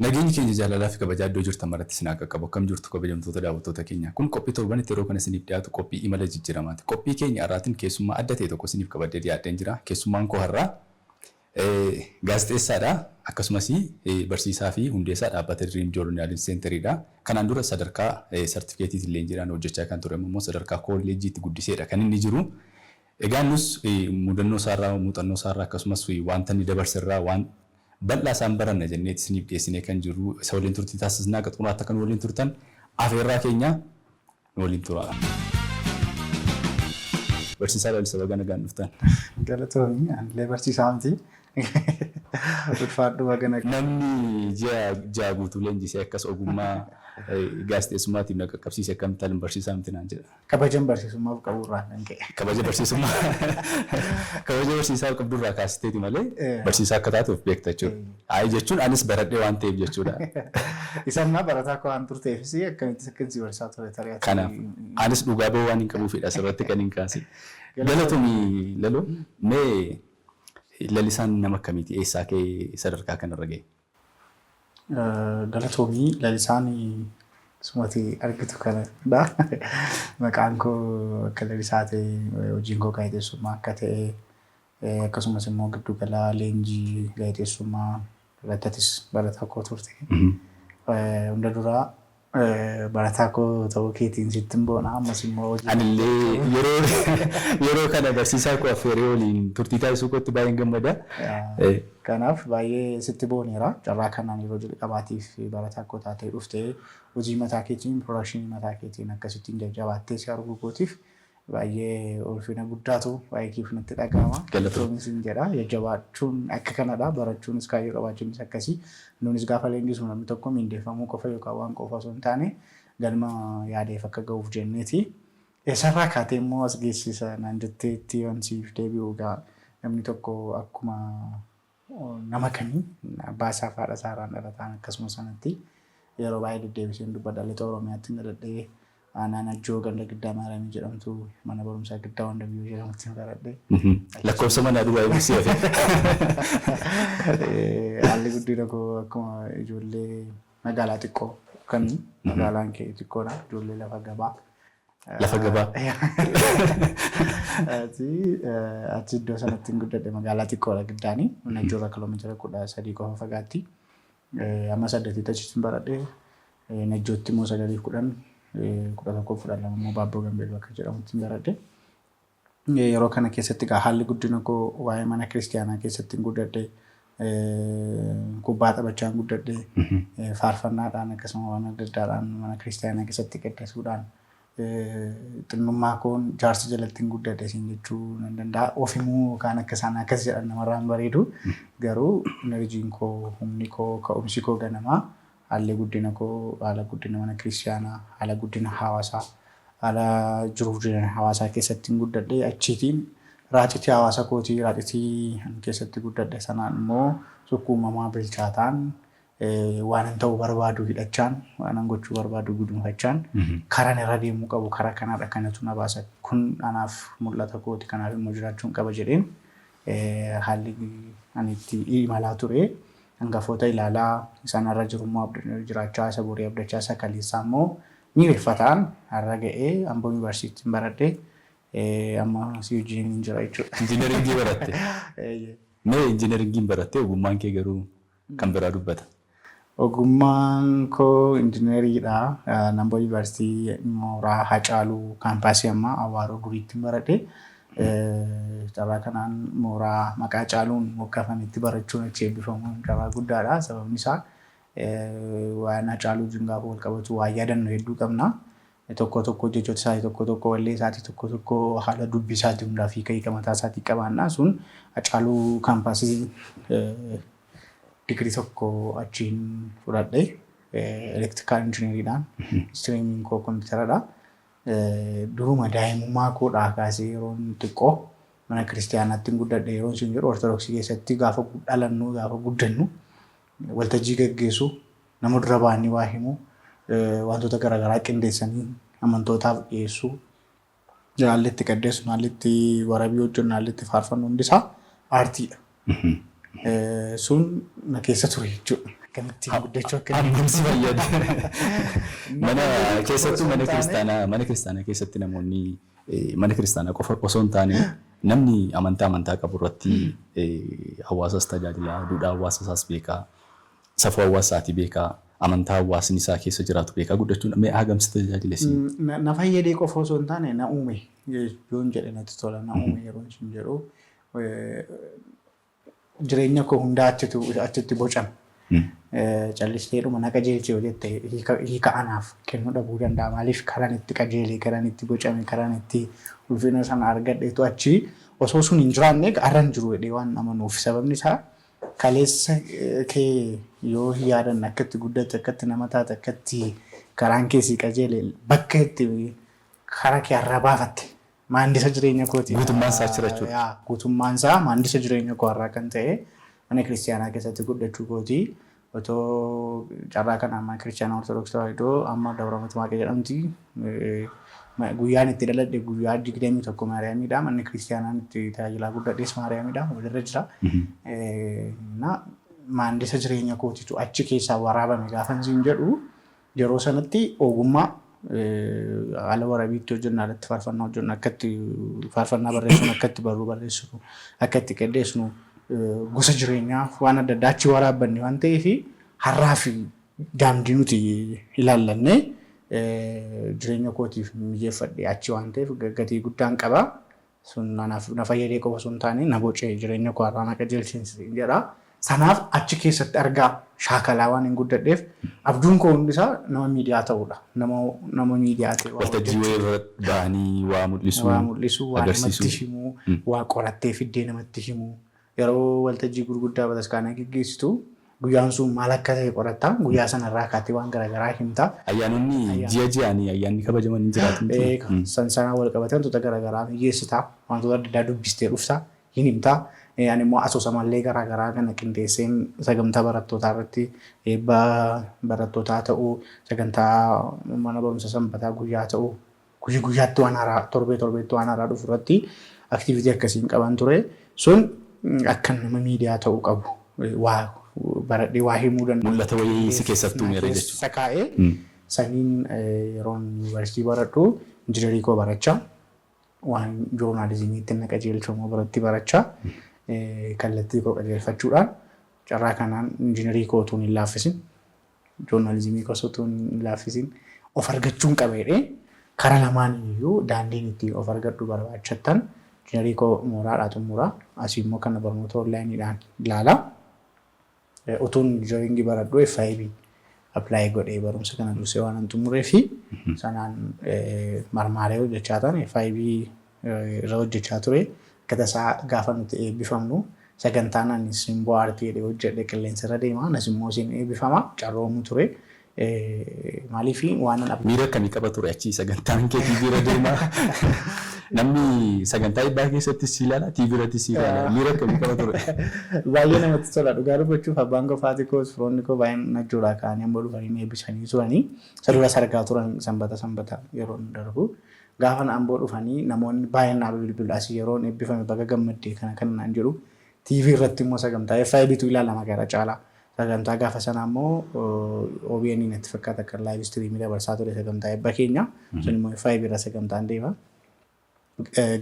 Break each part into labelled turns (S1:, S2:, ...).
S1: Nageenyi keenya jaalalaa fi kabajaa iddoo jirtan maratti isin haa qaqqabu. Akkam jirtu, kabajamtoota daawwattoota keenya? Kun qophii torbanitti yeroo kana isiniif dhiyaatu qophii imala jijjiiramaati. Qophii keenya har'aatiin keessummaa adda ta'e tokko isiniif qabadhee dhiyaadheen jira. Keessummaan koo har'aa gaazexeessaadha. Akkasumas barsiisaa fi hundeessaa dhaabbata Dream Journalism Centeriidha. Kanaan dura sadarkaa sartifikeetiitiin leenjiidhaan hojjechaa kan ture, immoo sadarkaa kolleejjiitti guddiseedha kan inni jiru. Egaa nus mudannoo isaarraa, muuxannoo isaarraa, akkasumas wanta inni dabarserraa waan bal'aa isaan baranna jennee isiniif dhiyeessinee kan jirru isa waliin turtii taasisnaa. Akka xumuraatti akka nu waliin turtan afeerraa keenya, nu waliin tura. Barsiisaa Lalisaa, baga nagaan dhuftan.
S2: Galatoomii, anillee barsiisaa miti. Ulfaadhu, baga nagaan.
S1: Namni ji'a 6 guutuu leenjisee akkas ogummaa gaazexeessummaatiif na qaqqabsiise akkamitti ani barsiisaa miti naan jedha?
S2: Kabajan barsiisummaaf qabu irraa kan ka'e.
S1: Kabaja barsiisummaa, kabaja barsiisaa qabdurraa kaasiteeti malee barsiisaa akka taate of beekta jechuudha. Ayi jechuun anis baradhee waan ta'eef jechuudha.
S2: Isa ammaa barataa koo waan turteefis akkamitti akkan si barsiisaa ture tarii ati.
S1: Kanaaf anis dhugaa bahuu waan hin qabuufidha asirratti kan hin kaase. Galatoomii Laloo, mee Lalisaan nama akkamiiti? Eessaa ka'ee sadarkaa kanarra ga'e?
S2: Galatoomii, Lalisaan sumati argitu kanadha. Maqaan koo akka Lalisaa ta'e, hojiin koo gaazexeessummaa akka ta'e, akkasumas immoo giddugala leenjii gaazexeessummaa irratti atis barataa koo turte. Hunda duraa barataa koo ta'uu keetiin sittin boona, ammas immoo hojii
S1: Anillee yeroo kana barsiisaa koo affeeree waliin turtii taasisuu kootti baay'een gammada.
S2: Kanaaf baay'ee sitti booneera. Carraa kanaan yeroo jalqabaatiif barataa koo taatee dhuftee hojii mataa keetiin, production mataa keetiin akkasittiin jajjabaattee si arguu kootiif baay'ee ulfina guddaatu baay'ee keef natti dhaga'ama.
S1: Galatoomii.
S2: Siin jedha, jajjabaachuun akka kanadha. Barachuunis kaayyoo qabaachuunis akkasii. Nunis gaafa leenjisnu namni tokko miindeeffamuu qofa yookaan waan qofa osoo hin taane galma yaadeef akka ga'uuf jenneeti. Eessarraa kaatee immoo as geessisa naan jetteetti yoon siif deebi'u, egaa namni tokko akkuma nama kamii abbaa isaa fi haadha isaa irraan dhalataan akkasuma sanatti yeroo baay'ee deddeebiseen dubbadha. Lixa Oromiyaatti dhaladhee, aanaa Najjoo, ganda Giddaa Maaramii jedhamtu, mana barumsaa Giddaa Wandabiyyoo jedhamutti baradhe.
S1: Lakkoofsa manaa duwwaa eeguuf si hafe.
S2: Haalli guddina koo akkuma ijoollee magaalaa xiqqoo kamii, magaalaan kee xiqqoodha, ijoollee lafa gabaa.
S1: Lafa gabaa.
S2: Achi iddoo sanatti hin guddadhe, magaalaa xiqqoodha Giddaanii. Najjoorraa kiiloomeetira 13 qofa fagaatti. Amma saddetitti achitti baradhe. Najjootti immoo sagaliif 10, 11, 12 immoo Baabboo Gambeel bakka jedhamutti baradhe. Yeroo kana keessatti egaa haalli guddina koo waa'ee mana kiristiyaanaa keessatti hin guddadhe. Kubbaa taphachaa hin guddadhe. Faarfannaadhaan akkasuma waan adda addaadhaan mana kiristiyaanaa keessatti gaddasuudhaan xinnummaa koon jaarsa jalatti hin guddadhe siin jechuu nan danda'a. Of himuu yookaan akka isaan akkas jedhan namarraa hin bareedu. Garuu energyn koo, humni koo, ka'umsi koo ganamaa haalli guddina koo haala guddina mana kiristiyaanaa, haala guddina hawaasaa, haala jiruuf jireenya hawaasaa keessatti hin guddadhe. Achiitiin raacitii hawaasa kootii, raacitii an keessatti guddadhe sanaan immoo sukkuumamaa bilchaataan waan hin ta'uu barbaadu hidhachaan, waan an gochuu barbaadu gudunfachaan, karaan irra deemuu qabu karaa kanaadha, kanatu na baasa, kun anaaf mul'ata kooti, kanaaf immoo jiraachuun qaba jedheen haalli ani itti imalaa ture. Hangafoota ilaalaa, isaan har'a jiru immoo jiraachaa, isa borii abdachaa, isa kaleessaa immoo miireffataan har'a ga'ee Amboo Yuunivarsiitiin baradhee amma si wajjin hin jira jechuudha.
S1: Injiinaringii baratte. Mee injiinaringiin barattee ogummaan kee garuu kan biraa dubbata.
S2: Ogummaan koo injiinariidha. Amboo Yuunivarsiitii mooraa Hacaaluu kaampaasii ammaa Awaaroo duriitti baradhe. Carraa kanaan mooraa maqaa Hacaaluun moggaafametti barachuun achi eebbifamuun carraa guddaadha. Sababni isaa waan Hacaaluu wajjin gaafa wal qabatu waan yaadannu hedduu qabna. Tokko tokko jechoota isaatii, tokko tokko wallee isaatii, tokko tokko haala dubbii isaatii hundaa fi hiika mataa isaatii qabaanna. Sun Hacaaluu kaampaasii digirii tokko achiin fudhadhe. Electrical injiineriidhaan streamiin koo kompiitaradha. Duruma daa'imummaa koodhaa kaasee yeroon xiqqoo mana kiristiyaanaatti hin guddadhe. Yeroon isin jedhu, Ortodoksii keessatti gaafa dhalannu, gaafa guddannu waltajjii gaggeessu, nama dura ba'anii waa himu, wantoota garaagaraa qindeessanii amantootaaf dhiyeessuu, haalli itti qaddeessu, haalli itti warabii hojjennu, haalli itti faarfannu hundisaa aartiidha. Sun na keessa ture jechuudha. Akkamittiin guddachuu akka
S1: Hammam si fayyada? Mana keessattuu mana kiristaanaa keessatti namoonni mana kiristaanaa qofa osoo hin taane, namni amantaa qabu irratti hawaasas tajaajila, duudhaa hawaasa isaas beekaa, safuu hawaasa isaatii beekaa, amantaa hawaasni isaa keessa jiraatu beekaa guddachuun mee hagam si tajaajile si?
S2: Na fayyadee qofa osoo hin taane na uume yoon jedhe natti tola. Na uume yeroo isin jedhu, jireenya koo hundaa achitti bocame. Callisteedhuma na qajeelche yoo jette hiika anaaf kennuu dhabuu danda'a. Maaliif, karaan itti qajeele, karaan itti bocame, karaan itti ulfina sana argadheetu achi osoo sun hin jiraanne har'a hin jiru jedhee waan amanuuf. Sababni isaa, kaleessa kee yoo hin yaadanne, akka itti guddatte, akka itti nama taate, akka itti karaan kee si qajeele, bakka itti karaa kee har'a baafatte maandisa jireenya kooti.
S1: Guutummaan isaa achirra jechuudha.
S2: Yaa, guutummaan isaa maandisa jireenya koo har'aa kan ta'e mana kiristaanaa keessatti guddachuu kooti. Otoo carraa kana mana kiristaanaa Ortodoksii Tawaahidoo amma Dabra Mitimaaqee jedhamti. Guyyaan itti dhaladhe guyyaa 21 Maariyaamiidha. Manni kiristaanaan itti tajaajilaa guddadhes Maariyaamiidha. Walirra jira. Na maandisa jireenya kootitu achi keessaa waraabame gaafan siin jedhu, yeroo sanatti ogummaa haala warabiitti hojjennu, alatti faarfannaa hojjennu, akka itti faarfannaa barreessinu, akka itti barruu barreessinu, akka itti qindeessinu, gosa jireenyaa waan adda addaa achi waraabbanne waan ta'eef, har'aa fi daandii nuti ilaallanne jireenya kootiif mijeeffadhe achi waan ta'eef gatii guddaan qaba. Sun anaaf na fayyadee qofa osoo hin taane na bocee jireenya koo har'aa na qajeelchise jedha. Sanaaf achi keessatti argaa shaakalaa waan hin guddadheef, abjuun koo hundi isaa nama miidiyaa ta'uudha. Nama miidiyaa ta'e waa
S1: Waltajjii wayii irra ba'anii waa mul'isuu,
S2: waa mul'isuu, waa
S1: agarsiisuu.
S2: Namatti himuu, waa qorattee fiddee namatti himuu. Yeroo waltajjii gurguddaa bataskaanaa geggeessitu guyyaan sun maal akka ta'e qorattaa, guyyaa sanarraa kaatee waan garaagaraa himta.
S1: Ayyaanonni ji'a ji'aanii ayyaanni kabajaman hin jiraatu miti?
S2: San sanaan wal qabatee wantoota garaagaraa mijeessitaa, wantoota adda addaa dubbistee dhufta, hin himta. Ani immoo asoosamallee garaagaraa kana qindeesseen sagantaa barattootaa irratti, eebba barattootaa ta'uu, sagantaa mana barumsa sanbataa guyyaa ta'uu, guyyaa guyyaatti waan haaraa, torbee torbeetti waan haaraa dhufu irratti activity akkasiin qaban ture. Sun akka nama miidiyaa ta'uu qabu, waa baradhee waa himuu danda'u.
S1: Mul'ata wayii si keessatti uumeera jechuudha.
S2: Keessa kaa'ee saniin yeroon yuunivarsiitii baradhu injiinarii koo barachaa, waan joornaalizimiitti na qajeelchu immoo biratti barachaa, kallattii koo qajeelfachuudhaan, carraa kanaan injiinarii koo utuu hin laaffisin, joornaalizimii koo utuu hin laaffisin of argachuun qaba jedhee, karaa lamaan iyyuu daandiin ittiin of argadhu barbaachattan, injiinarii koo mooraadhaa xumuraa, asii immoo kana barnoota onlaayiniidhaan ilaalaa. Utuun injiinaringii baradhu FIB apply godhee, barumsa kana dursee waan hin xumuree fi sanaan marmaaree hojjechaa ta'an FIB irra hojjechaa ture. Akka tasaa gaafa nuti eebbifamnu sagantaan ani simboo aartii jedhee hojjedhe qilleensa irra deema. Anas immoo isin eebbifama carroomu ture. Maaliif waan an
S1: Miira akkamii qaba ture achii sagantaan kee TV irra deema? Namni sagantaa eebbaa keessatti si ilaala, TV irratti si ilaala. Miira akkamii qaba ture?
S2: Baay'ee namatti tola. Dhugaa dubbachuuf, abbaan koo, haati koos, firoonni koo baay'een najjoodhaa ka'anii amma dhufanii eebbisanii turanii. Isa duras argaa turan sanbata sanbata yeroo darbu. Gaafa amboo dhufanii namoonni baay'een naa bilbilu, asii yeroon eebbifame baga gammaddee kana kana naan jedhu. TV irratti immoo sagantaa FIBtu ilaalama gara caalaa. Sagantaa gaafa sanaa immoo OBN natti fakkaata akka live streamii dabarsaa ture sagantaa eebba keenya. Sun immoo FIB irra sagantaan deema.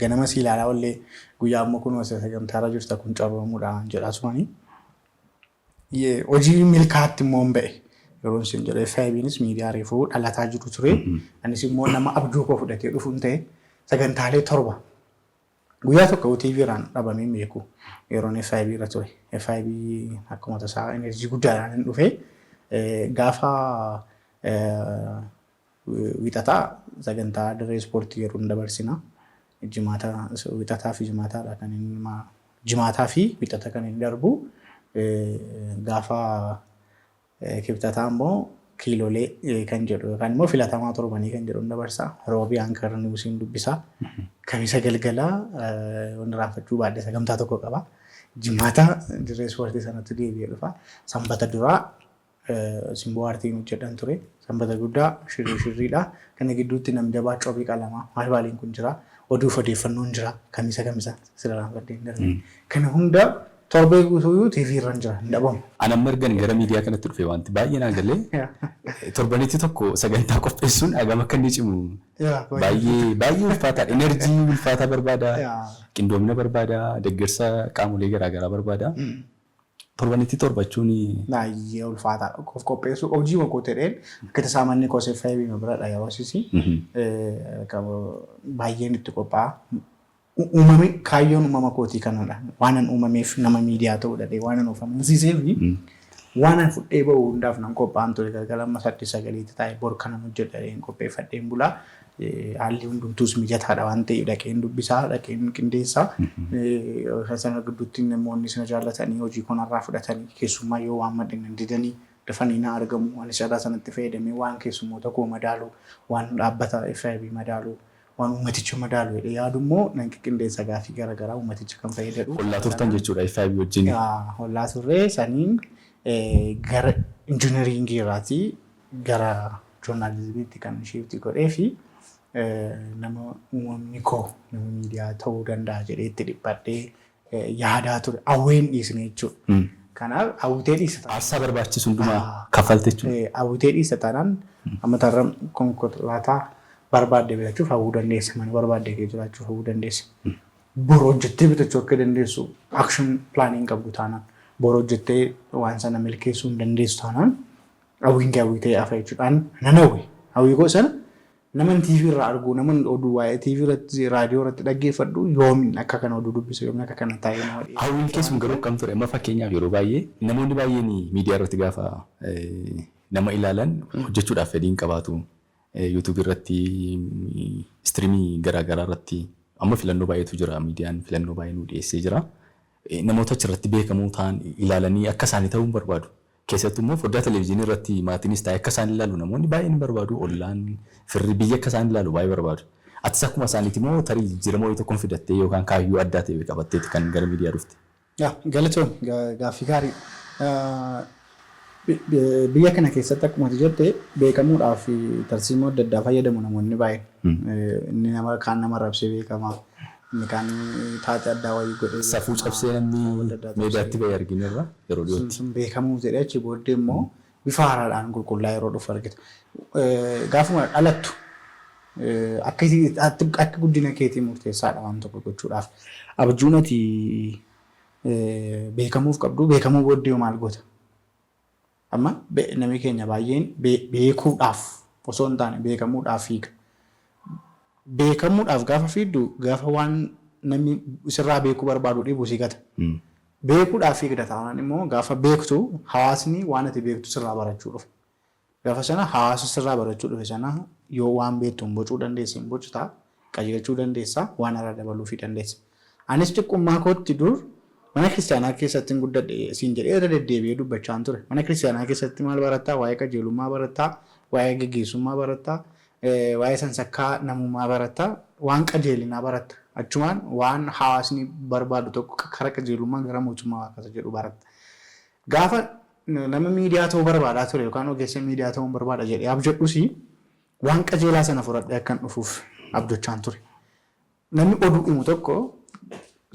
S2: Ganama si ilaalaa ollee, guyyaa immoo kun sagantaa irra jirta, kun carroomuudhaan jedhaa turanii. Hojii milkaatti immoo hin ba'e. Yeroo isin jedhu, FIBnis miidiyaa reefuu dhalataa jiru ture. Anis immoo nama abjuu koo fudhatee dhufuun ta'e, sagantaalee 7 guyyaa tokko TV irraan dhabamee hin beeku. Yeroon FIB irra ture. FIB akkuma tasaa energy guddaadhaan hin dhufe. Gaafa wixataa sagantaa dirree ispoortii yeroo hin dabarsina. Jimaata, wixataa fi jimaataadha kan inni, jimaataa fi wixata kan inni darbu. Gaafa kibxataa immoo kiilolee kan jedhu yookaan immoo filatamaa torbanii kan jedhu dabarsa. Roobii Anchor Newsiin dubbisa. Kamisa galgalaa wanni raanfachuu baadhee sagantaa tokko qaba. Jimaata dirree ispoortii sanatti deebi'ee dhufa. Sanbata duraa simboo aartiin hojjedhan ture. Sanbata guddaa shirrii shirriidha. Kana gidduutti nam jabaa cobii qalamaa maal baaliin kun jira. Oduuf odeeffannoon jira. Kamisa kamisa sira raanfadhee hin darbe. Kana hunda Torbee guutuu TV irra hin jira, hin dhabamu.
S1: Ani amma ergan gara miidiyaa kanatti dhufe wanti baay'ee naa galee, torbanitti tokko sagantaa qopheessuun hagam akka inni cimu, baay'ee baay'ee ulfaataadha. Energy ulfaataa barbaada. Qindoomina barbaada. Deeggarsa qaamolee garaagaraa barbaada. Torbanitti torbachuun
S2: Baay'ee ulfaataadha. Of qopheessuu hojii koo ta'een akka tasaa manni koo FIB biradha yeroo sisi. Baay'een itti qophaa'a. Uumame kaayyoon uumama kootii kanadha. Waan an uumameef nama miidiyaa ta'uu dhadhee waan an of amansiisee fi waan an fudhee ba'u hundaaf nan qophaa'an ture. Galgala amma 8 9tti taa'ee bor kanan hojjedha dheen qopheeffadheen bulaa. Haalli hundumtuus mijataadha waan ta'eef dhaqeen dubbisaa, dhaqeen qindeessaa. Sana gidduutti namoonni sana jaallatanii hojii kanarraa fudhatanii keessummaa yoo waan madde nan didanii dafanii na argamu. Anis carraa sanatti fayyadamee waan keessummoota koo madaalu, waan dhaabbata FIB madaalu, waan uummaticha madaalu jedhee yaadu immoo nan qindeessa, gaaffii garaagaraa uummaticha kan fayyadu.
S1: Ollaa turtan jechuudha FIB wajjin.
S2: Ollaa turree saniin gara engineering irraatii gara journalismiitti kan shift godhee fi nama uumamni koo nama miidiyaa ta'uu danda'a jedhee itti dhiphadhee yaadaa ture. Hawween dhiisne jechuudha. Kanaaf hawwitee dhiista.
S1: Aarsaa barbaachisu hundumaa kaffalte jechuudha.
S2: Hawwitee dhiista taanaan amma tarra konkolaataa barbaadde bitachuuf hawwuu dandeessa. Mana barbaadde kee jiraachuuf hawwuu dandeessa. Boru hojjettee bitachuu akka dandeessu action planiin qabdu taanaan, boru hojjettee waan sana milkeessuu hin dandeessu taanaan, hawwiin kee hawwii ta'ee hafa jechuudhaan nan hawwe. Hawwii koo sana naman TV irraa argu, naman oduu waa'ee TV irratti, raadiyoo irratti dhaggeeffadhu, yoomin akka kana oduu dubbisu, yoomin akka kana taa'ee nama dhiyeessu.
S1: Hawwiin kee sun garuu akkam ture? Amma fakkeenyaaf yeroo baay'ee namoonni baay'een miidiyaa irratti gaafa nama ilaalan hojjechuudhaaf fedhii hin qabaatu. YouTube irratti, stream garaagaraa irratti amma filannoo baay'eetu jira. Miidiyaan filannoo baay'ee nu dhiyeessee jira. Namoota achirratti beekamoo ta'an ilaalanii akka isaanii ta'uu hin barbaadu. Keessattuu immoo foddaa televezyiinii irratti maatiinis ta'e akka isaan ilaalu namoonni baay'een ni barbaadu. Ollaan, firri, biyya akka isaan ilaalu baay'ee barbaadu. Atis akkuma isaaniiti moo tarii jijjiirama wayii tokkoon fidattee yookaan kaayyoo addaa ta'e qabatteeti kan gara miidiyaa dhufte?
S2: Galatoon, gaaffii gaarii. Biyya kana keessatti akkuma ati jette beekamuudhaaf tarsiimoo adda addaa fayyadamu namoonni baay'een. Inni nama kaan nama rabsee beekama. Inni kaan taatee addaa wayii godhee
S1: Safuu cabsee namni meediyaatti bahee arginerra yeroo dhiyootti.
S2: Sun beekamuu jedhee achi booddee immoo bifa haaraadhaan qulqullaa'ee yeroo dhufu argita. Gaafuma dhalattu akka guddina keetii murteessaadha waan tokko gochuudhaaf. Abjuun ati beekamuuf qabdu, beekamuu booddee maal goota? Amma namni keenya baay'een beekuudhaaf osoo hin taane beekamuudhaaf fiiga. Beekamuudhaaf gaafa fiigdu, gaafa waan namni sirraa beekuu barbaadu dhibu si gata. Beekuudhaaf fiigda taanaan immoo gaafa beektu hawaasni waan ati beektu sirraa barachuu dhufa. Gaafa sana hawaasa sirraa barachuu dhufe sana yoo waan beektu hin bocuu dandeesse, hin bocitaa, qajeelchuu dandeessa, waan haaraa dabaluufii dandeessa. Anis xiqqummaa kootti dur mana kiristaanaa keessatti hin guddadhe siin jedhee irra deddeebi'ee dubbachaan ture. Mana kiristaanaa keessatti maal barattaa? Waa'ee qajeelummaa barattaa, waa'ee geggeessummaa barattaa, waa'ee sansakkaa namummaa barattaa, waan qajeelinaa baratta. Achumaan waan hawaasni barbaadu tokko karaa qajeelummaa gara mootummaa Waaqaa jedhu baratta. Gaafa nama miidiyaa ta'uu barbaadaa ture yookaan ogeessa miidiyaa ta'uu barbaada jedhee abjadhus, waan qajeelaa sana fudhadhee akkan dhufuuf abjochaan ture. Namni oduu himu tokko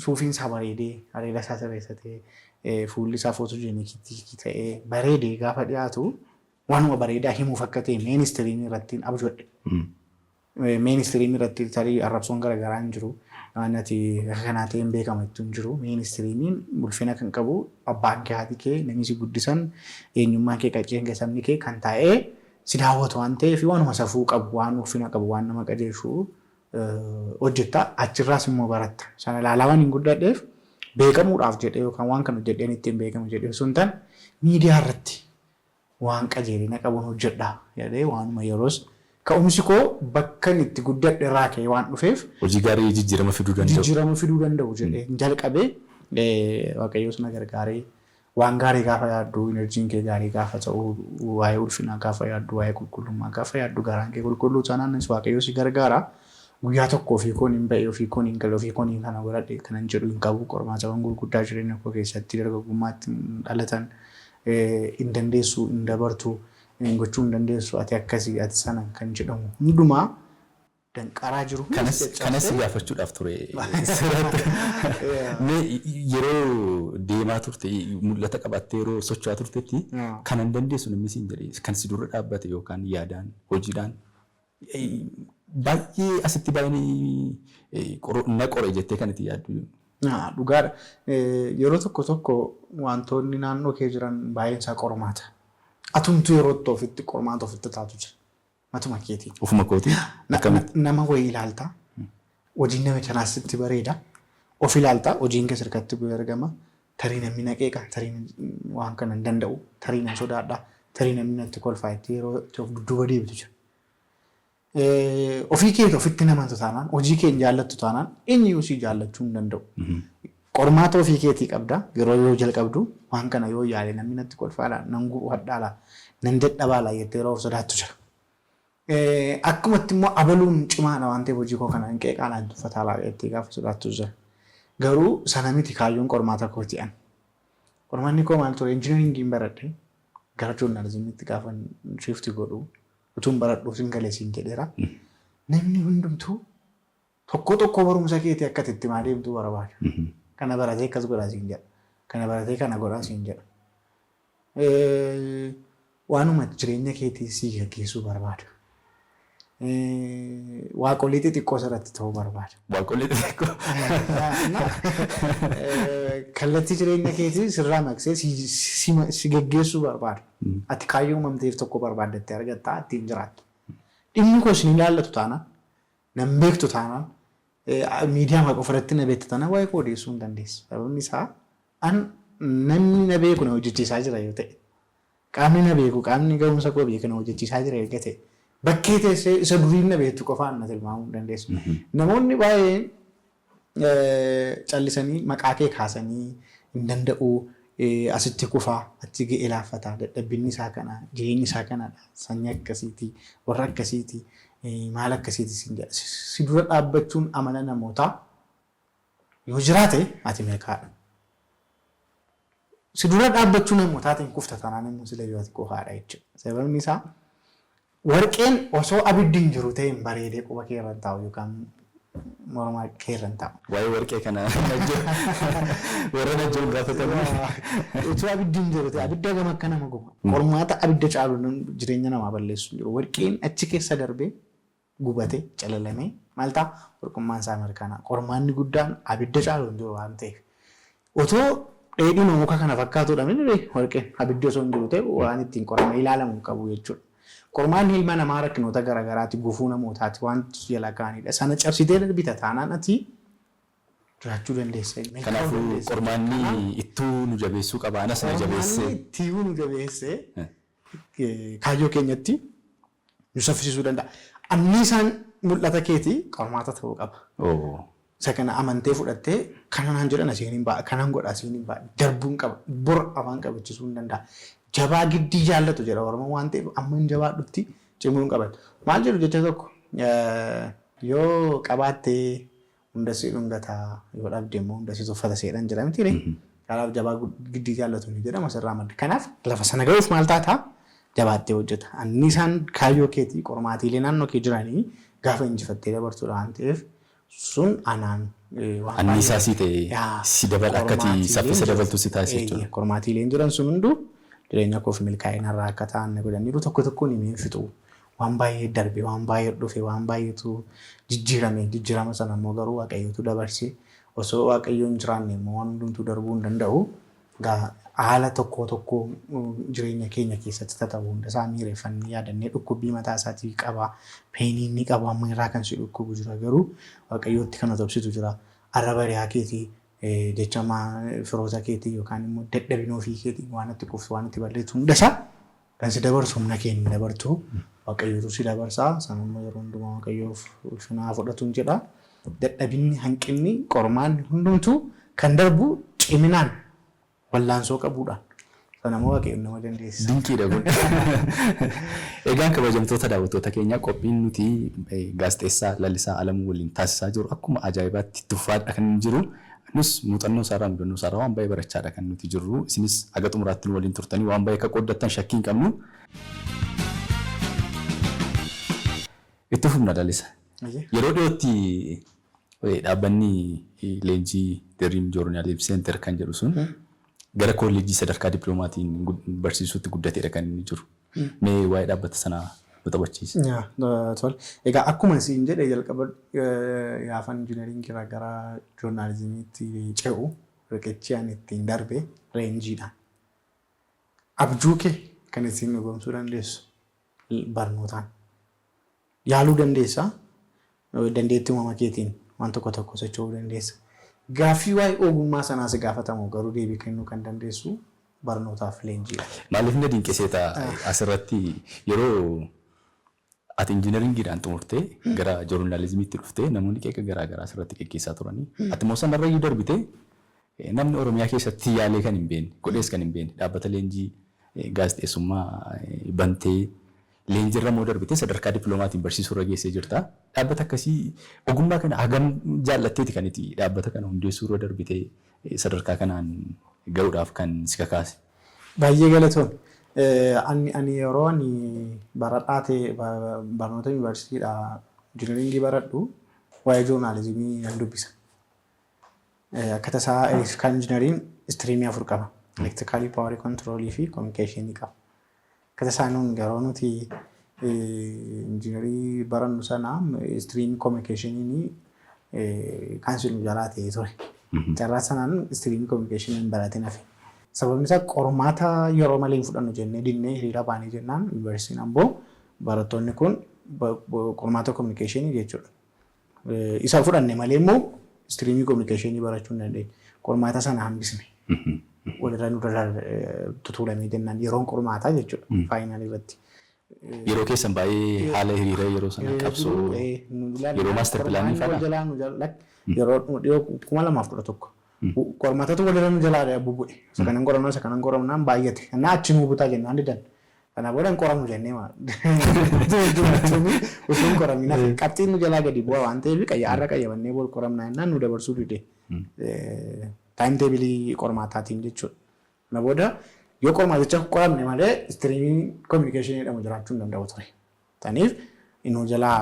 S2: suufiin isaa bareedee, areeda isaa sirreessatee, fuulli isaa photogenic ta'ee bareedee gaafa dhiyaatu waanuma bareedaa himuuf akka ta'e mainstream irratti abjodhe. Mainstream irratti tarii arrabsoon garaagaraa hin jiru. Waan ati akka kanaa ta'een beekama ittiin hin jiru. Mainstreamiin ulfina kan qabu abbaan kee, haati kee, namni si guddisan, eenyummaan kee, qacceen kee, sabni kee kan taa'ee si daawwatu waan ta'eef waanuma safuu qabu, waan ulfina qabu, waan nama qajeelchu hojjetta. Achirraas immoo baratta. Sana ilaalaa waan hin guddadheef beekamuudhaaf jedhee yookaan waan kana hojjedheen ittiin beekamu jedhee osoo hin taane miidiyaa irratti waan qajeelina qabuun hojjedha jedhee waanuma yeroos ka'umsi koo bakka inni itti guddadhe irraa ka'ee waan dhufeef
S1: Hojii gaarii jijjiirama fiduu danda'u.
S2: Jijjiirama fiduu danda'u jedhee jalqabee, Waaqayyoos na gargaaree, waan gaarii gaafa yaaddu, energyn kee gaarii gaafa ta'u, waa'ee ulfinaa gaafa yaaddu, waa'ee qulqullummaa gaafa yaaddu, garaan kee qulqulluu taanaanis Waaqayyo si gargaara. Guyyaa tokko ofii koon hin ba'e, ofii koon hin gale, ofii koon hin kana godhadhe kanan jedhu hin qabu. Qormaatawwan gurguddaa jireenya koo keessatti dargaggummaatti dhalatan, hin dandeessu, hin dabartu, hin gochuu hin dandeessu, ati akkasii, ati sana kan jedhamu hundumaa Danqaraa jiru.
S1: Kanas gaafachuudhaaf ture. Mee yeroo deemaa turte, mul'ata qabattee yeroo socho'aa turtetti, kan hin dandeessu namni siin jedhe, kan si dura dhaabbate yookaan yaadaan, hojiidhaan baay'ee asitti baay'ee na qore jettee kan itti yaaddu?
S2: Dhugaadha. Yeroo tokko tokko wantoonni naannoo kee jiran baay'een isaa qormaata. Atumtuu yeroo itti ofitti qormaata ofitti taatu jira. Matuma keetiin.
S1: Ofuma kootii? Akkamitti?
S2: Nama wayii ilaalta. Hojiin nama kanaas sitti bareeda. Of ilaalta. Hojiin kee sirkatti bu'ee argama. Tarii namni na qeeqa. Tarii waan kana hin danda'u. Tarii nan sodaadha. Tarii namni natti kolfaa itti yeroo itti of dudduuba deebitu jira. Ofii keeti ofitti namantu taanaan, hojii kee hin jaallattu taanaan, eenyuyyuu si jaallachuu hin danda'u. Qormaata ofii keetii qabda. Yeroo yoo jalqabdu, waan kana yoo yaale namni natti kolfaadha, nan gufadhaala, nan dadhabaala jettee yeroo of sodaattu jira. Akkumatti immoo abaluun cimaadha waan ta'eef hojii koo kana hin qeeqaala, hin tuffataala jettee gaafa sodaattu jira. Garuu sana miti kaayyoon qormaata kooti an. Qormaanni koo maal ture? Engineeringiin baradhe, gara journalismiitti gaafa shift godhu, utuun baradhuuf sin gale siin jedheera. Namni hundumtuu tokko tokko barumsa keetii akka itti himaa deemtuu barbaada. Kana baratee akkas godhaa siin jedha. Kana baratee kana godhaa siin jedha. Waanuma jireenya keetii sii gaggeessuu barbaada. Waaqolii xixiqqoo sirratti ta'uu barbaada.
S1: Waaqolii xixiqqoo.
S2: Kallattii jireenya keetii sirraa maqsee si gaggeessuu barbaada. Ati kaayyoo uumamteef tokko barbaaddattee argattaa, ittiin jiraattu. Dhimmi koo isin ilaallatu taanaan, nan beektu taanaan, miidiyaa maqaa ofirratti na beektu taanaan, waa'ee koo odeessuu hin dandeessu. Sababni isaa an namni na beeku na hojjechiisaa jira yoo ta'e, qaamni na beeku, qaamni ga'umsa koo beeku na hojjechiisaa jira erga ta'e, bakkee teessee isa duriin na beektu qofaan na tilmaamuu hin dandeessu. Namoonni baay'een callisanii maqaa kee kaasanii hin danda'u, asitti kufaa, achi ga'ee laaffataa, dadhabbinni isaa kana, jireenyi isaa kanadha, sanyii akkasiiti, warra akkasiiti, maal akkasiiti siin jedha. Si dura dhaabbachuun amala namootaa yoo jiraate, ati milkaa'adha. Si dura dhaabbachuu namootaatiin kufta taanaan immoo sila yoo ati kufaadha jechuudha. Sababni isaa warqeen osoo abiddi hin jiru ta'e hin bareedee quba kee irra hin taa'u yookaan morma kee irra hin taa'u.
S1: Waa'ee warqee kana warra najjoon gaafatamu.
S2: Utuu abiddi hin jiru ta'e abidda gama akka nama guba. Qormaata abidda caalu jireenya namaa balleessu hin jiru. Warqeen achi keessa darbee gubate calalamee maal ta'a? Warqummaan isaa mirkanaa. Qormaanni guddaan abidda caalu hin jiru waan ta'eef. Otoo dheedhiin muka kana fakkaatudha miti, warqeen abiddi osoo hin jiru ta'e waan ittiin qoramee ilaalamu hin qabu jechuudha. Qormaanni ilma namaa rakkinoota garaagaraati, gufuu namootaati, wanti jala kaa'anidha. Sana cabsitee darbita taanaan ati jiraachuu dandeessa.
S1: Kanaafuu qormaanni ittuu nu jabeessuu qaba. Anas na jabeessee.
S2: Qormaanni ittuu nu jabeessee kaayyoo keenyatti nu saffisiisuu danda'a. Anniisaan mul'ata keetii qormaata ta'uu qaba. Isa kana amantee fudhattee, kana naan jedhan asiin hin ba'a, kanan godha asiin hin ba'a, darbuun qaba, bor afaan qabachiisuu hin danda'a. Jabaa giddii jaallatu jedha Oromoon waan ta'eef, amma hin jabaadhutti cimuu hin qaban. Maal jedhu jecha tokko, yoo qabaattee hunda si dhungataa, yoo dhabde immoo hunda si tuffata seedhan jedha miti ree? Kanaaf jabaa giddii jaallatu ni jedhama sirraa madda. Kanaaf lafa sana ga'uuf maal taataa? Jabaattee hojjeta. Anniisaan kaayyoo keetii qormaatiilee naannoo kee jiranii gaafa injifattee dabartudha waan ta'eef, sun anaan
S1: waan Anniisaa sii ta'e si dabala, akka ati saffisa dabaltu si taasisa jechuudha.
S2: Qormaatiileen jiran sun hunduu jireenya koof milkaa'ina irraa akka ta'an na godhaniiru. Tokko tokkoon himee hin fixu. Waan baay'ee darbe, waan baay'ee dhufe, waan baay'eetu jijjiirame. Jijjiirama sana immoo garuu Waaqayyootu dabarse. Osoo Waaqayyo hin jiraanne immoo waan hundumtuu darbuu hin danda'u. Egaa haala tokko tokko jireenya keenya keessatti tata'u hunda isaa miireeffannee yaadannee dhukkubbii mataa isaatii qaba. Painii inni qabu amma irraa kan si dhukkubu jira, garuu Waaqayyootti kan otobsitu jira. Arraba hiriyaa keetii, jecha firoota keetii yookaan immoo dadhabina ofii keetii waan itti kuftu, waan itti balleessu hunda isaa kan si dabarsu humna kee hin dabartu. Waaqayyootu si dabarsa. Sana immoo yeroo hundumaa Waaqayyoof ulfinaa fudhatuun jedha. Dadhabinni, hanqinni, qormaanni hundumtuu kan darbu ciminaan wallaansoo qabuudhaan. Sana immoo Waaqayyoon nama dandeessisa.
S1: Dinqiidha kun. Egaan kabajamtoota daawwattoota keenya, qophiin nuti gaazexeessaa Lalisaa Alamuu waliin taasisaa jiru akkuma ajaa'ibaatti itti fufaadha kan inni jiru. Nus muuxannoo isaarraa, mudannoo isaarraa waan baay'ee barachaadha kan nuti jirru. Isinis haga xumuraatti nu waliin turtanii waan baay'ee akka qooddattan shakkii hin qabnu. Itti fufna, Lalisa. Yeroo dhiyootti dhaabbanni leenjii Dream Journalism Center kan jedhu sun gara kolleejjii sadarkaa dippiloomatiin barsiisuutti guddateedha kan inni jiru. Mee waa'ee dhaabbata sanaa nu taphachiisi.
S2: Tole. Egaa akkuma isin jedhe, jalqaba gaafan injiinaringii irraa gara joornaalizimiitti ce'u riqichi ani ittiin darbe leenjiidhaan. Abjuu kee kan ittiin dhugoomsuu dandeessu barnootaan. Yaaluu dandeessa. Dandeettii uumama keetiin waan tokko tokko socho'uu dandeessa. Gaaffii waa'ee ogummaa sanaa si gaafatamu garuu deebii kennuu kan dandeessu barnootaaf leenjiidha.
S1: Maaliif na dinqiseeta, asirratti yeroo ati injiinaringiidhaan xumurtee gara joornaalizimiitti dhuftee namoonni qeeqa garaa garaa asirratti geggeessaa turanii. Ati immoo sanarra iyyuu darbitee namni Oromiyaa keessatti yaalee kan hin beekne, godhees kan hin beekne, dhaabbata leenjii gaazexeessummaa bantee leenjiirra immoo darbitee sadarkaa dippiloomatiin barsiisuu irra geessee jirta. Dhaabbata akkasii, ogummaa kana hagam jaallatteeti kan itti dhaabbata kana hundeessuu irra darbitee sadarkaa kanaan gahuudhaaf kan si kakaase?
S2: Baay'ee galatoon. Ani yeroo ani baradhaa ta'e, barnoota yuunivarsiitiidhaa injiinaringii baradhu, waa'ee joornaalizimii nan dubbisa. Akka tasaa electrical engineering streamii afur qaba. Electricalii, powerii, controlii fi communicationii qaba. Akka tasaa nuun yeroo nuti injiinarii barannu sana streamii communicationiin cancel nu jalaa ta'ee ture. Carraa sanaan streamii communicationii hin baratin hafe. Sababni isaa qormaata yeroo malee hin fudhannu jennee dinnee hiriira baanee jennaan, yuunivarsiitiin Amboo barattoonni kun qormaata communicationii jechuudha. Isa fudhanne malee immoo streamii communicationii barachuu hin dandeenye. Qormaata sana hambisne. Walirra nu tutuulamee jennaan yeroon qormaataa jechuudha finalii irratti.
S1: Yeroo keessan baay'ee haala hiriira yeroo sana qabsoo yeroo master planii
S2: fa'aa. Yeroo dhiyoo 2011. Qormaatatu walirra nu jalaa bubu'e. Isa kanan qorannaa, isa kanan qorannaan baay'ate. Kanaaf achi nu butaa jennaan didan. Kana booda hin qoramu jennee osoo hin qoramin hafe. Qabxiin nu jalaa gadi bu'aa waan ta'eef har'a qayyabannee bor qoramnaa jennaan nu dabarsuu dide. Time tableii qormaataatiin jechuudha. Kana booda yoo qormaaticha qoramne malee streamiin communicationii jedhamu jiraachuu hin danda'u ture. Taniif inni jalaa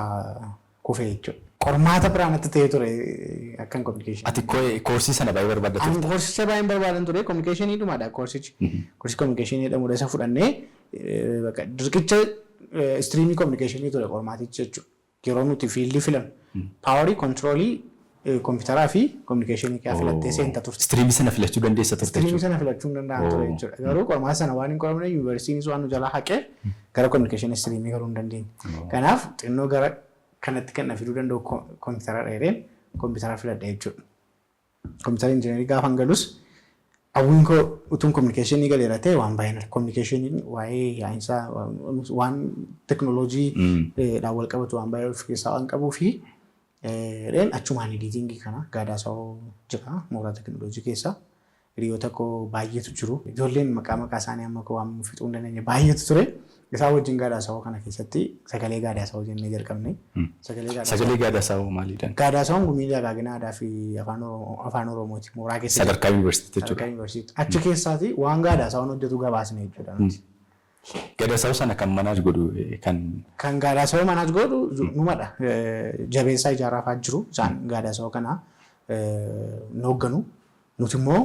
S2: kufee jechuudha. Qormaata biraan natti ta'ee ture akkan communicationii.
S1: Ati koorsii sana baay'ee barbaadda
S2: turte. Ani koorsicha baay'een barbaadan ture, communicationii dhumaadha koorsichi. Koorsii communicationii jedhamudha, isa fudhannee dirqicha streamii communicationii ture qormaatichi jechuudha. Yeroo nuti fieldii filannu powerii, controlii, kompiitaraa fi communicationii kee filattee seenta turte.
S1: Streamii sana filachuu dandeessa turte
S2: Streamii sana filachuu hin danda'an ture jechuudha. Garuu qormaata sana waan hin qoramne, yuunivarsiitiinis waan nu jalaa haqee gara communicationii streamii galuu hin dandeenye. Kanaaf xinnoo gara kanatti kan na fiduu danda'u kompiitara dheereen kompiitara filadhe jechuudha. Kompiitara injiinarii gaafan galus hawwiin koo utuun communicationii galeera ta'e waan baay'een, communicationiin waa'ee yaa'insaa waan teknooloojii dhaan wal qabatu waan baay'ee of keessaa waan qabuu fi dheen achumaan editingii kana Gaadaasaa jira mooraa teknooloojii keessa. Hiriyoota koo baay'eetu jiru. Ijoolleen maqaa maqaa isaanii amma koo waan fixuu hin dandeenye baay'eetu ture. Isaan wajjin Gaadaasaa kana keessatti Sagalee Gaadaasaa jennee jalqabne.
S1: Sagalee Gaadaasaa. Sagalee Gaadaasaa maaliidhaan?
S2: Gaadaasaan gumii dagaagina aadaa fi afaan Oromooti. Mooraa keessa.
S1: Sadarkaa yuunivarsiitii
S2: jechuudha. Sadarkaa yuunivarsiitii. Achi keessaati waan Gaadaasaan hojjetu gabaasne jechuudha nuti.
S1: Gaadaasaa sana kan manage godhu kan.
S2: Kan Gaadaasaa manage godhu numadha. Jabeessaa Ijaaraa fa'aa jiru. Isaan Gaadaasaa kana nu hoogganu. Nuti immoo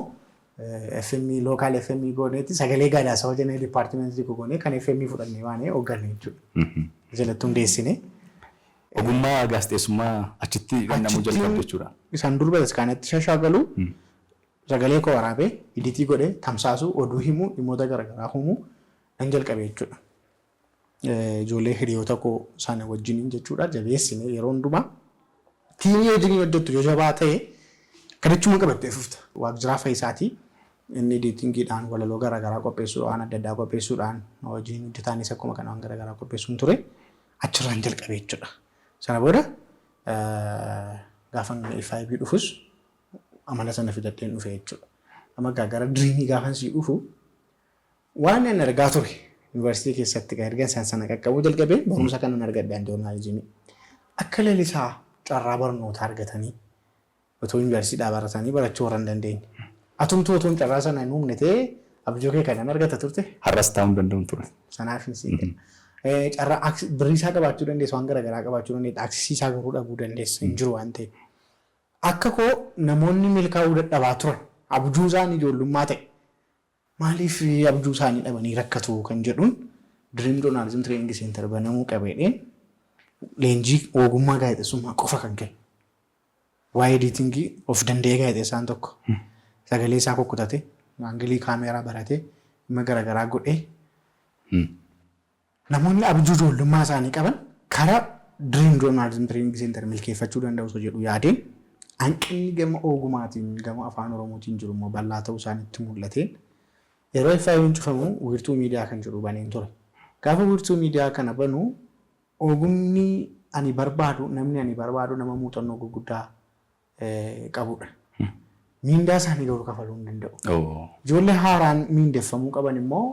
S2: FM, local FM gooneetti Sagalee Gaadaasaa jennee departmentii tokko goonee kan FM fudhannee waanee hoogganne jechuudha. Jalatti hundeessine.
S1: Ogummaa gaazexeessummaa achitti dhandhamuu jalqabde jechuudha.
S2: Isaan dur bataskaanatti shashaagalu, sagalee koo waraabee editii godhee tamsaasuu, oduu himuu, dhimmoota garaagaraa himuu nan jalqabe jechuudha. Ijoollee hiriyoota koo sana wajjiniin jechuudha, jabeessine yeroo hundumaa teamii wajjiniin hojjettu yoo jabaa ta'e kadhachuma qabattee fufta. Waaqjiraa Fayisaatii, inni editingiidhaan, walaloo garaagaraa qopheessuu, waan adda addaa qopheessuudhaan wajjin hojjetaanis akkuma kana waan garaagaraa qopheessuun ture, achirraan jalqabe jechuudha. Sana booda gaafa FIB dhufus amala sana fidadheen dhufe jechuudha. Amma gara Dreamii gaafan sii dhufu, waan ani argaa ture yuunivarsiitii keessatti kan erga isaan sana qaqqabuu jalqabee barumsa kanan argadhe joornaalizimii. Akka Lalisaa carraa barnootaa argatanii otoo yuunivarsiitiidhaa baratanii barachuu warra hin dandeenye. Atumtuu otoo carraa sana hin uumne ta'ee abjuu kee kanan argata turte.
S1: Har'as taa'uu hin danda'u ture.
S2: Sanaaf hin siin. Carraa birrii isaa qabaachuu dandeessa, waan garaagaraa qabaachuu dandeessa, access isaa garuu dhabuu dandeessa, hin jiru waan ta'eef. Akka koo namoonni milkaa'uu dadhabaa turan, abjuu isaanii ijoollummaa ta'e, maaliif abjuu isaanii dhabanii rakkatu kan jedhuun Dream Journalism Training Center banamuu qabeedheen leenjii ogummaa gaazexeessummaa qofa kan kennu. Waa'ee editing of danda'ee gaazexeessaan tokko sagalee isaa kukkutate, angle kaameeraa baratee, dhimma garaagaraa godhee, namoonni abjuu ijoollummaa isaanii qaban karaa Dream Journalism Training Center milkeeffachuu danda'u osoo jedhu yaadeen, hanqinni gama ogumaatiin gama Afaan Oromootiin jiru immoo bal'aa ta'uu isaanitti mul'ateen, yeroo FIB'n cufamu Wiirtuu Miidiyaa kan jedhu baneen ture. Gaafa Wiirtuu Miidiyaa kana banu, ogumni ani barbaadu, namni ani barbaadu nama muuxannoo gurguddaa qabudha. Miindaa isaanii garuu kafaluu hin danda'u. Ijoollee haaraan miindeffamuu qaban immoo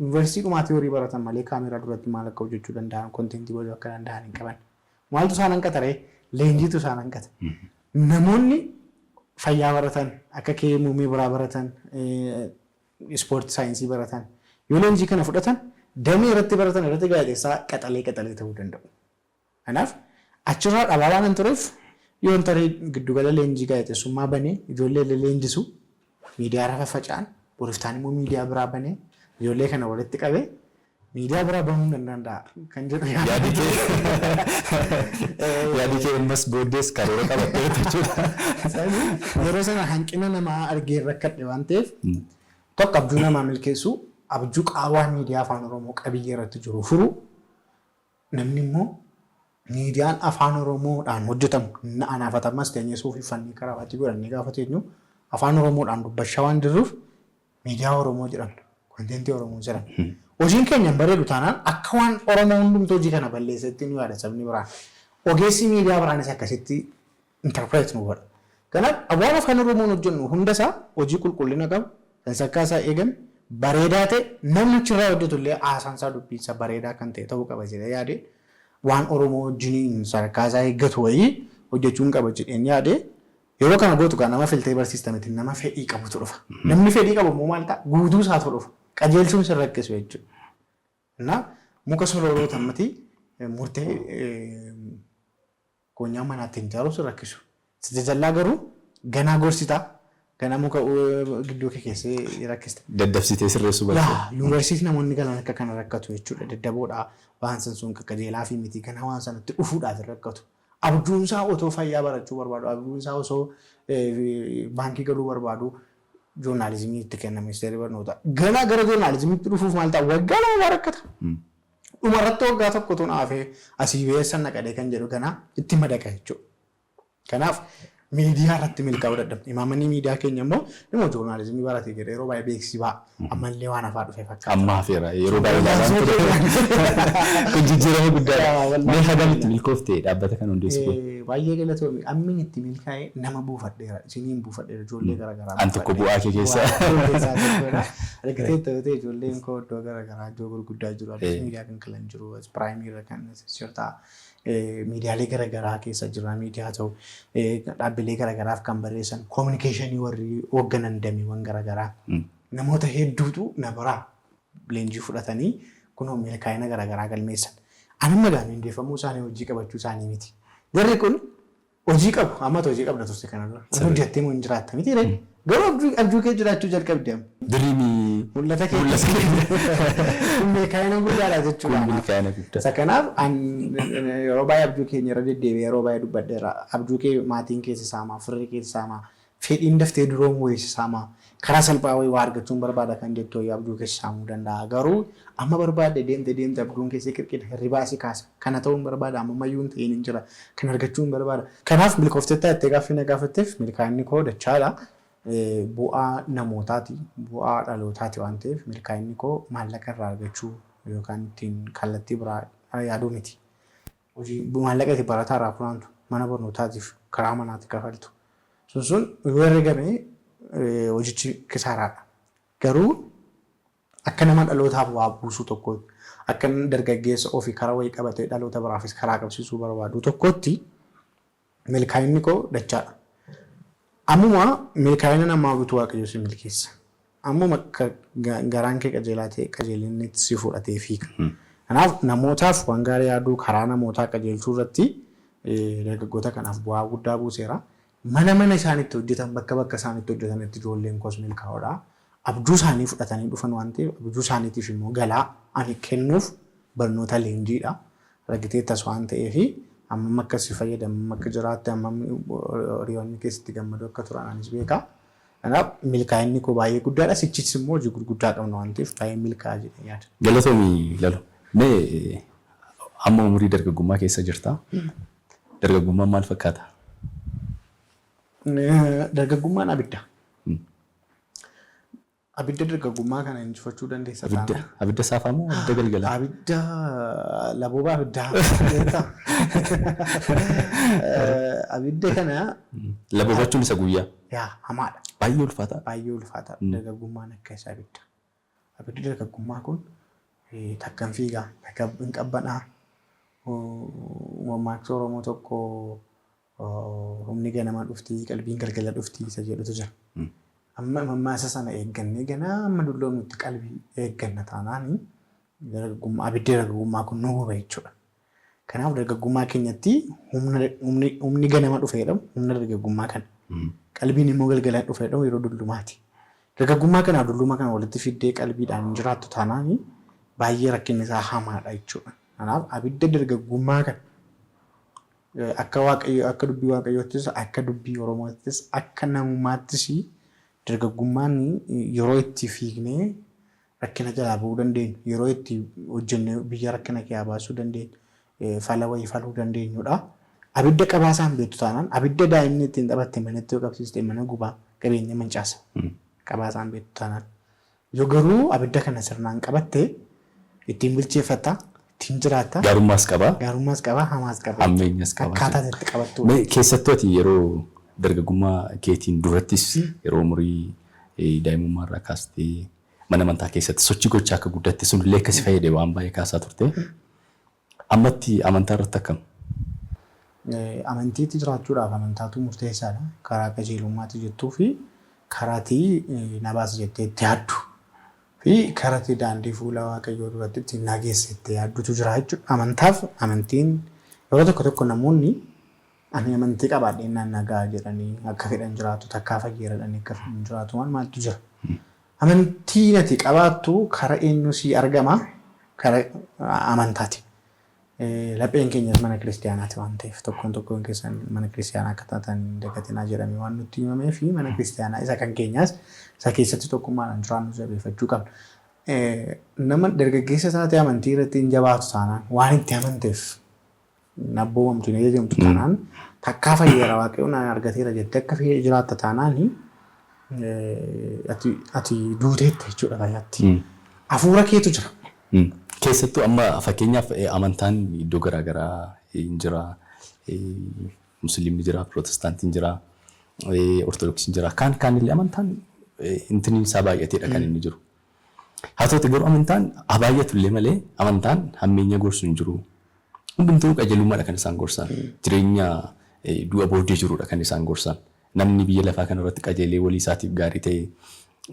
S2: yuunivarsiitii dhumaatii horii baratan malee kaameeraa duratti maal akka hojjechuu danda'an, content godhuu akka danda'an hin qaban. Maaltu isaan hanqata ree? Leenjiitu isaan hanqata. Namoonni fayyaa baratan, akka kee muummee biraa baratan, ispoortii saayinsii baratan, yoo leenjii kana fudhatan, damee irratti baratan irratti gaazexeessaa qaxalee qaxalee ta'uu danda'u. Kanaaf achirraa dhabaa waan hin tureef, yoon tarii giddugala leenjii gaazexeessummaa banee ijoollee illee leenjisu, miidiyaa irra faffaca'an, boriftaan immoo miidiyaa biraa banee ijoollee kana walitti qabee miidiyaa biraa banuu nan danda'a kan jedhu yaada.
S1: Yaadi kee ammas booddees karoora qabattee jechuudha.
S2: Yeroo sana hanqina namaa argee rakkadhe waan ta'eef, tokko abjuu namaa milkeessuu, abjuu qaawwaa miidiyaa Afaan Oromoo qabiyyee irratti jiru furu, namni immoo miidiyaan Afaan Oromoodhaan hojjetamu anaafatammas teenyee suufii uffannee karaabaatti godhannee gaafa teenyu Afaan Oromoodhaan dubbachaa waan jirruuf miidiyaa Oromoo jedhamna. Content Oromoo jedhama. Hojiin keenya hin bareedu taanaan, akka waan Oromoo hundumtuu hojii kana balleessetti nu yaada sabni biraan. Ogeessi miidiyaa biraanis akkasitti interpret nu godha. Kanaaf waan Afaan Oromoon hojjennu hundasaa hojii qulqullina qabu, sansakkaa isaa eegame, bareedaa ta'e, namni achirraa hojjetu illee haasaan isaa, dubbiin isaa bareedaa kan ta'e ta'uu qaba jedhee yaade, waan Oromoo wajjiniin sadarkaa isaa eeggatu wayii hojjechuun qaba jedheen yaade. Yeroo kana gootu kan nama filtee barsiista miti, nama fedhii qabutu dhufa. Namni fedhii qabu immoo maal ta'a? Guutuu isaatu dhufa. Qajeelchuun sin rakkisu jechuudha. Innaa muka sololoo tammati murtee koonyaa manaatti hin ijaaruun sin rakkisu. Jajallaa garuu ganaa gorsitaa, ganaa muka gidduu kee keessee rakkista.
S1: Daddabsitee sirreessuu barbaada.
S2: Yaa, yuunivarsiitii namoonni galan akka kana rakkatu jechuudha. Daddaboodha, waan san sun qaqqajeelaa fi miti, ganaa waan sanatti dhufuudhaaf hin rakkatu. Abjuun isaa otoo fayyaa barachuu barbaadu, abjuun isaa osoo baankii galuu barbaadu, joornaalizimii itti kenna ministeerri barnootaa. Ganaa gara joornaalizimiitti dhufuuf maal ta'a? Waggaa 2 rakkata. Dhumarratti waggaa tokkotu naafee asii beessan naqadee kan jedhu ganaa itti madaqa jechuudha. Kanaaf miidiyaa irratti milkaa'uu dadhabne. Imaammanni miidiyaa keenya immoo dhimma joornaalizimii barate jedhee yeroo baay'ee beeksisi ba'a. Ammallee waan hafaa dhufe fakkaata.
S1: Amma hafeera, yeroo baay'ee ilaalaa ture. Kun jijjiirama guddaadha. Mee hagamitti milkoofte dhaabbata kana hundeessuu kee?
S2: Baay'ee galatoomi. Ammin itti milkaa'e nama buufadheera. Isiniin buufadheera, ijoollee garaagaraa.
S1: An tokko bu'aa kee keessaa.
S2: Bu'aa keessaa tokkodha. Argitee ta'ee ijoolleen koo iddoo garaagaraa iddoo gurguddaa jiru. Addis Miidiyaa kan kalan jiru. Piraayimii irra kan jirta. Miidiyaalee garaagaraa keessa jira. Miidiyaa ta'u, dhaabbilee garaagaraaf kan barreessan, communication warri hoogganan, dameewwan garaagaraa. Namoota hedduutu na biraa leenjii fudhatanii kunoo milkaa'ina garaagaraa galmeessan. Ani amma mindeeffamuu isaanii, hojii qabachuu isaanii miti. Jarri kun hojii qabu. Ammata hojii qabda turte kana dura. Hojjettee moo hin jiraatta miti ree? Garuu abjuu kee jiraachuu jalqabde amma.
S1: Dream.
S2: Mul'ata kee. Kun milkaa'ina guddaadha jechuudha.
S1: Kun milkaa'ina guddaa.
S2: Isa kanaaf yeroo baay'ee abjuu keenya irra deddeebi'ee yeroo baay'ee dubbadheera. Abjuu kee maatiin keessa saamaa, firri keessa saamaa, fedhiin daftee duroomuu wayii saamaa, karaa salphaa wayii waa argachuun barbaada kan jettu wayii abjuu keessa saamuu danda'a. Garuu amma barbaadde deemte deemte abjuun keessa qirqida, hirribaa si kaasa. Kana ta'uun barbaada, amma mayyuu hin ta'in hin jira. Kan argachuu hin barbaada. Kanaaf milkooftettaa jettee gaaffii na gaafatteef, milkaa'inni koo dachaadha. Bu'aa namootaati, bu'aa dhalootaati waan ta'eef, milkaa'inni koo maallaqa irraa argachuu yookaan ittiin kallattii biraa yaaduu miti. Hojii maallaqa itti barataa irraa funaantu, mana barnootaatiif karaa manaatti kafaltu. Sun yoo herregame hojichi kisaaraadha. Garuu akka nama dhalootaaf waa buusuu tokkootti, akka dargaggeessa ofii karaa wayii qabatee dhaloota biraafis karaa qabsiisuu barbaadu tokkotti, milkaa'inni koo dachaadha. Ammuma milkaa'ina namaa guutuu Waaqayyo si milkeessa. Ammuma garaan kee qajeelaa ta'e qajeelinni si fudhatee fiiga. Kanaaf namootaaf waan gaarii yaaduu, karaa namootaa qajeelchuu irratti dargaggoota kanaaf bu'aa guddaa buuseera. Mana mana isaanitti hojjetan, bakka bakka isaanitti hojjetanitti ijoolleen koos milkaa'oodha. Abjuu isaanii fudhatanii dhufan waan ta'eef, abjuu isaaniitiif immoo galaa ani kennuuf barnoota leenjiidha. Argiteettas waan ta'eef, hammam akka si fayyadamu, hammam akka jiraatte, hammam hiriyoonni keessatti gammadu akka turan anis beeka. Kanaaf milkaa'inni koo baay'ee guddaadha. Sichis immoo hojii gurguddaa qabna waan ta'eef, baay'ee milkaa'aa jedhee yaada.
S1: Galatoomi Lalo. Mee amma umurii dargaggummaa keessa jirta. Dargaggummaan maal fakkaata?
S2: Dargaggummaan abidda. Abidda dargaggummaa kana injifachuu dandeessa
S1: Abidda
S2: taanaan.
S1: Abidda saafaa moo abidda galgalaa?
S2: Abidda laboobaa, abiddaa beektaa? Abidda kana
S1: Laboobachuun isa guyyaa.
S2: Yaa, hamaadha.
S1: Baay'ee ulfaataa.
S2: Baay'ee ulfaataadha. Dargaggummaan akka isa abidda. Abiddi dargaggummaa kun takka hin fiigaa, takka hin qabbanaa. Mammaaksa Oromoo tokko, "Humni ganama dhufti, qalbiin galgala dhufti," isa jedhutu jira. Amma mammaasa sana eeggannee ganaa amma dulloomnutti qalbii eegganna taanaan, dargaggummaa, abiddi dargaggummaa kun nu guba jechuudha. Kanaaf dargaggummaa keenyatti humni ganama dhufe jedhamu humna dargaggummaa kana. Qalbiin immoo galgala dhufe jedhamu yeroo dullumaati. Dargaggummaa kanaaf dulluma kana walitti fiddee qalbiidhaan hin jiraattu taanaan, baay'ee rakkinni isaa hamaadha jechuudha. Kanaaf abidda dargaggummaa kana akka Waaqayyo, akka dubbii Waaqayyoottis, akka dubbii Oromoottis, akka namummaattis, dargaggummaan yeroo itti fiignee rakkina jalaa bahuu dandeenyu, yeroo itti hojjennee biyya rakkina keessaa baasuu dandeenyu, fala wayii faluu dandeenyudha. Abidda qabaasaan beektu taanaan, abidda daa'imni ittiin taphatte manatti yoo qabsiiste, mana gubaa, qabeenya mancaasa. Qabaasaan beektu taanaan. Yoo garuu abidda kana sirnaan qabatte, ittiin bilcheeffatta, ittiin jiraatta.
S1: Gaarummaas qaba.
S2: Gaarummaas qaba, hamaas qaba.
S1: Hammeenyas qaba.
S2: Akkaataa itti qabattu.
S1: Mee keessattuu ati yeroo dargaggummaa keetiin durattis, yeroo umurii daa'imummaa irraa kaastee mana amantaa keessatti sochii gochaa akka guddatte, sunillee akka si fayyade waan baay'ee kaasaa turte. Ammatti amantaa irratti akkam?
S2: Amantiitti jiraachuudhaaf amantaatu murteessaadha. Karaa qajeelummaatti jettuu fi karaatii na baasa jettee itti yaaddu fi karaatii daandii fuula Waaqayyoo duratti ittiin na geesse itti yaaddutu jira jechuudha. Amantaaf amantiin yeroo tokko tokko namoonni ani amantii qabaadhee naan nagaa jedhanii akka fedhan jiraatu, takkaa fayyeeradhanii akka fedhan jiraatu, waan maaltu jira. Amantiin ati qabaattu kara eenyu sii argama? Kara amantaati. Lapheen keenyas mana kiristiyaanaati waan ta'eef, tokkoon tokkoon keessan mana kiristiyaanaa akka taatan hin dagatinaa jedhamee waan nutti himamee fi mana kiristiyaanaa isa kan keenyaas isa keessatti tokkummaadhaan jiraannu jabeeffachuu qabna. Nama dargaggeessa taatee amantii irratti hin jabaatu taanaan, waan itti amanteef hin abboomamtu, hin ajajamtu taanaan, takkaa fayyeera, Waaqayyoon naan argateera jettee akka fedhe jiraatta taanaan, ati duuteetta jechuudha fayyaatti. Hafuura keetu jira.
S1: Keessattuu amma fakkeenyaaf amantaan iddoo garaa garaa hin jira. Musliimni jira, Pirootestaantiin jira, Ortodoksiin jira. Kaan kaanillee amantaan intiniin isaa baay'ateedha kan inni jiru. Haa ta'uti garuu amantaan haa baay'atullee malee, amantaan hammeenya gorsu hin jiru. Hundumtuu qajeelummaadha kan isaan gorsan. Jireenya du'a booddee jirudha kan isaan gorsan. Namni biyya lafaa kanarratti qajeelee, walii isaatiif gaarii ta'e,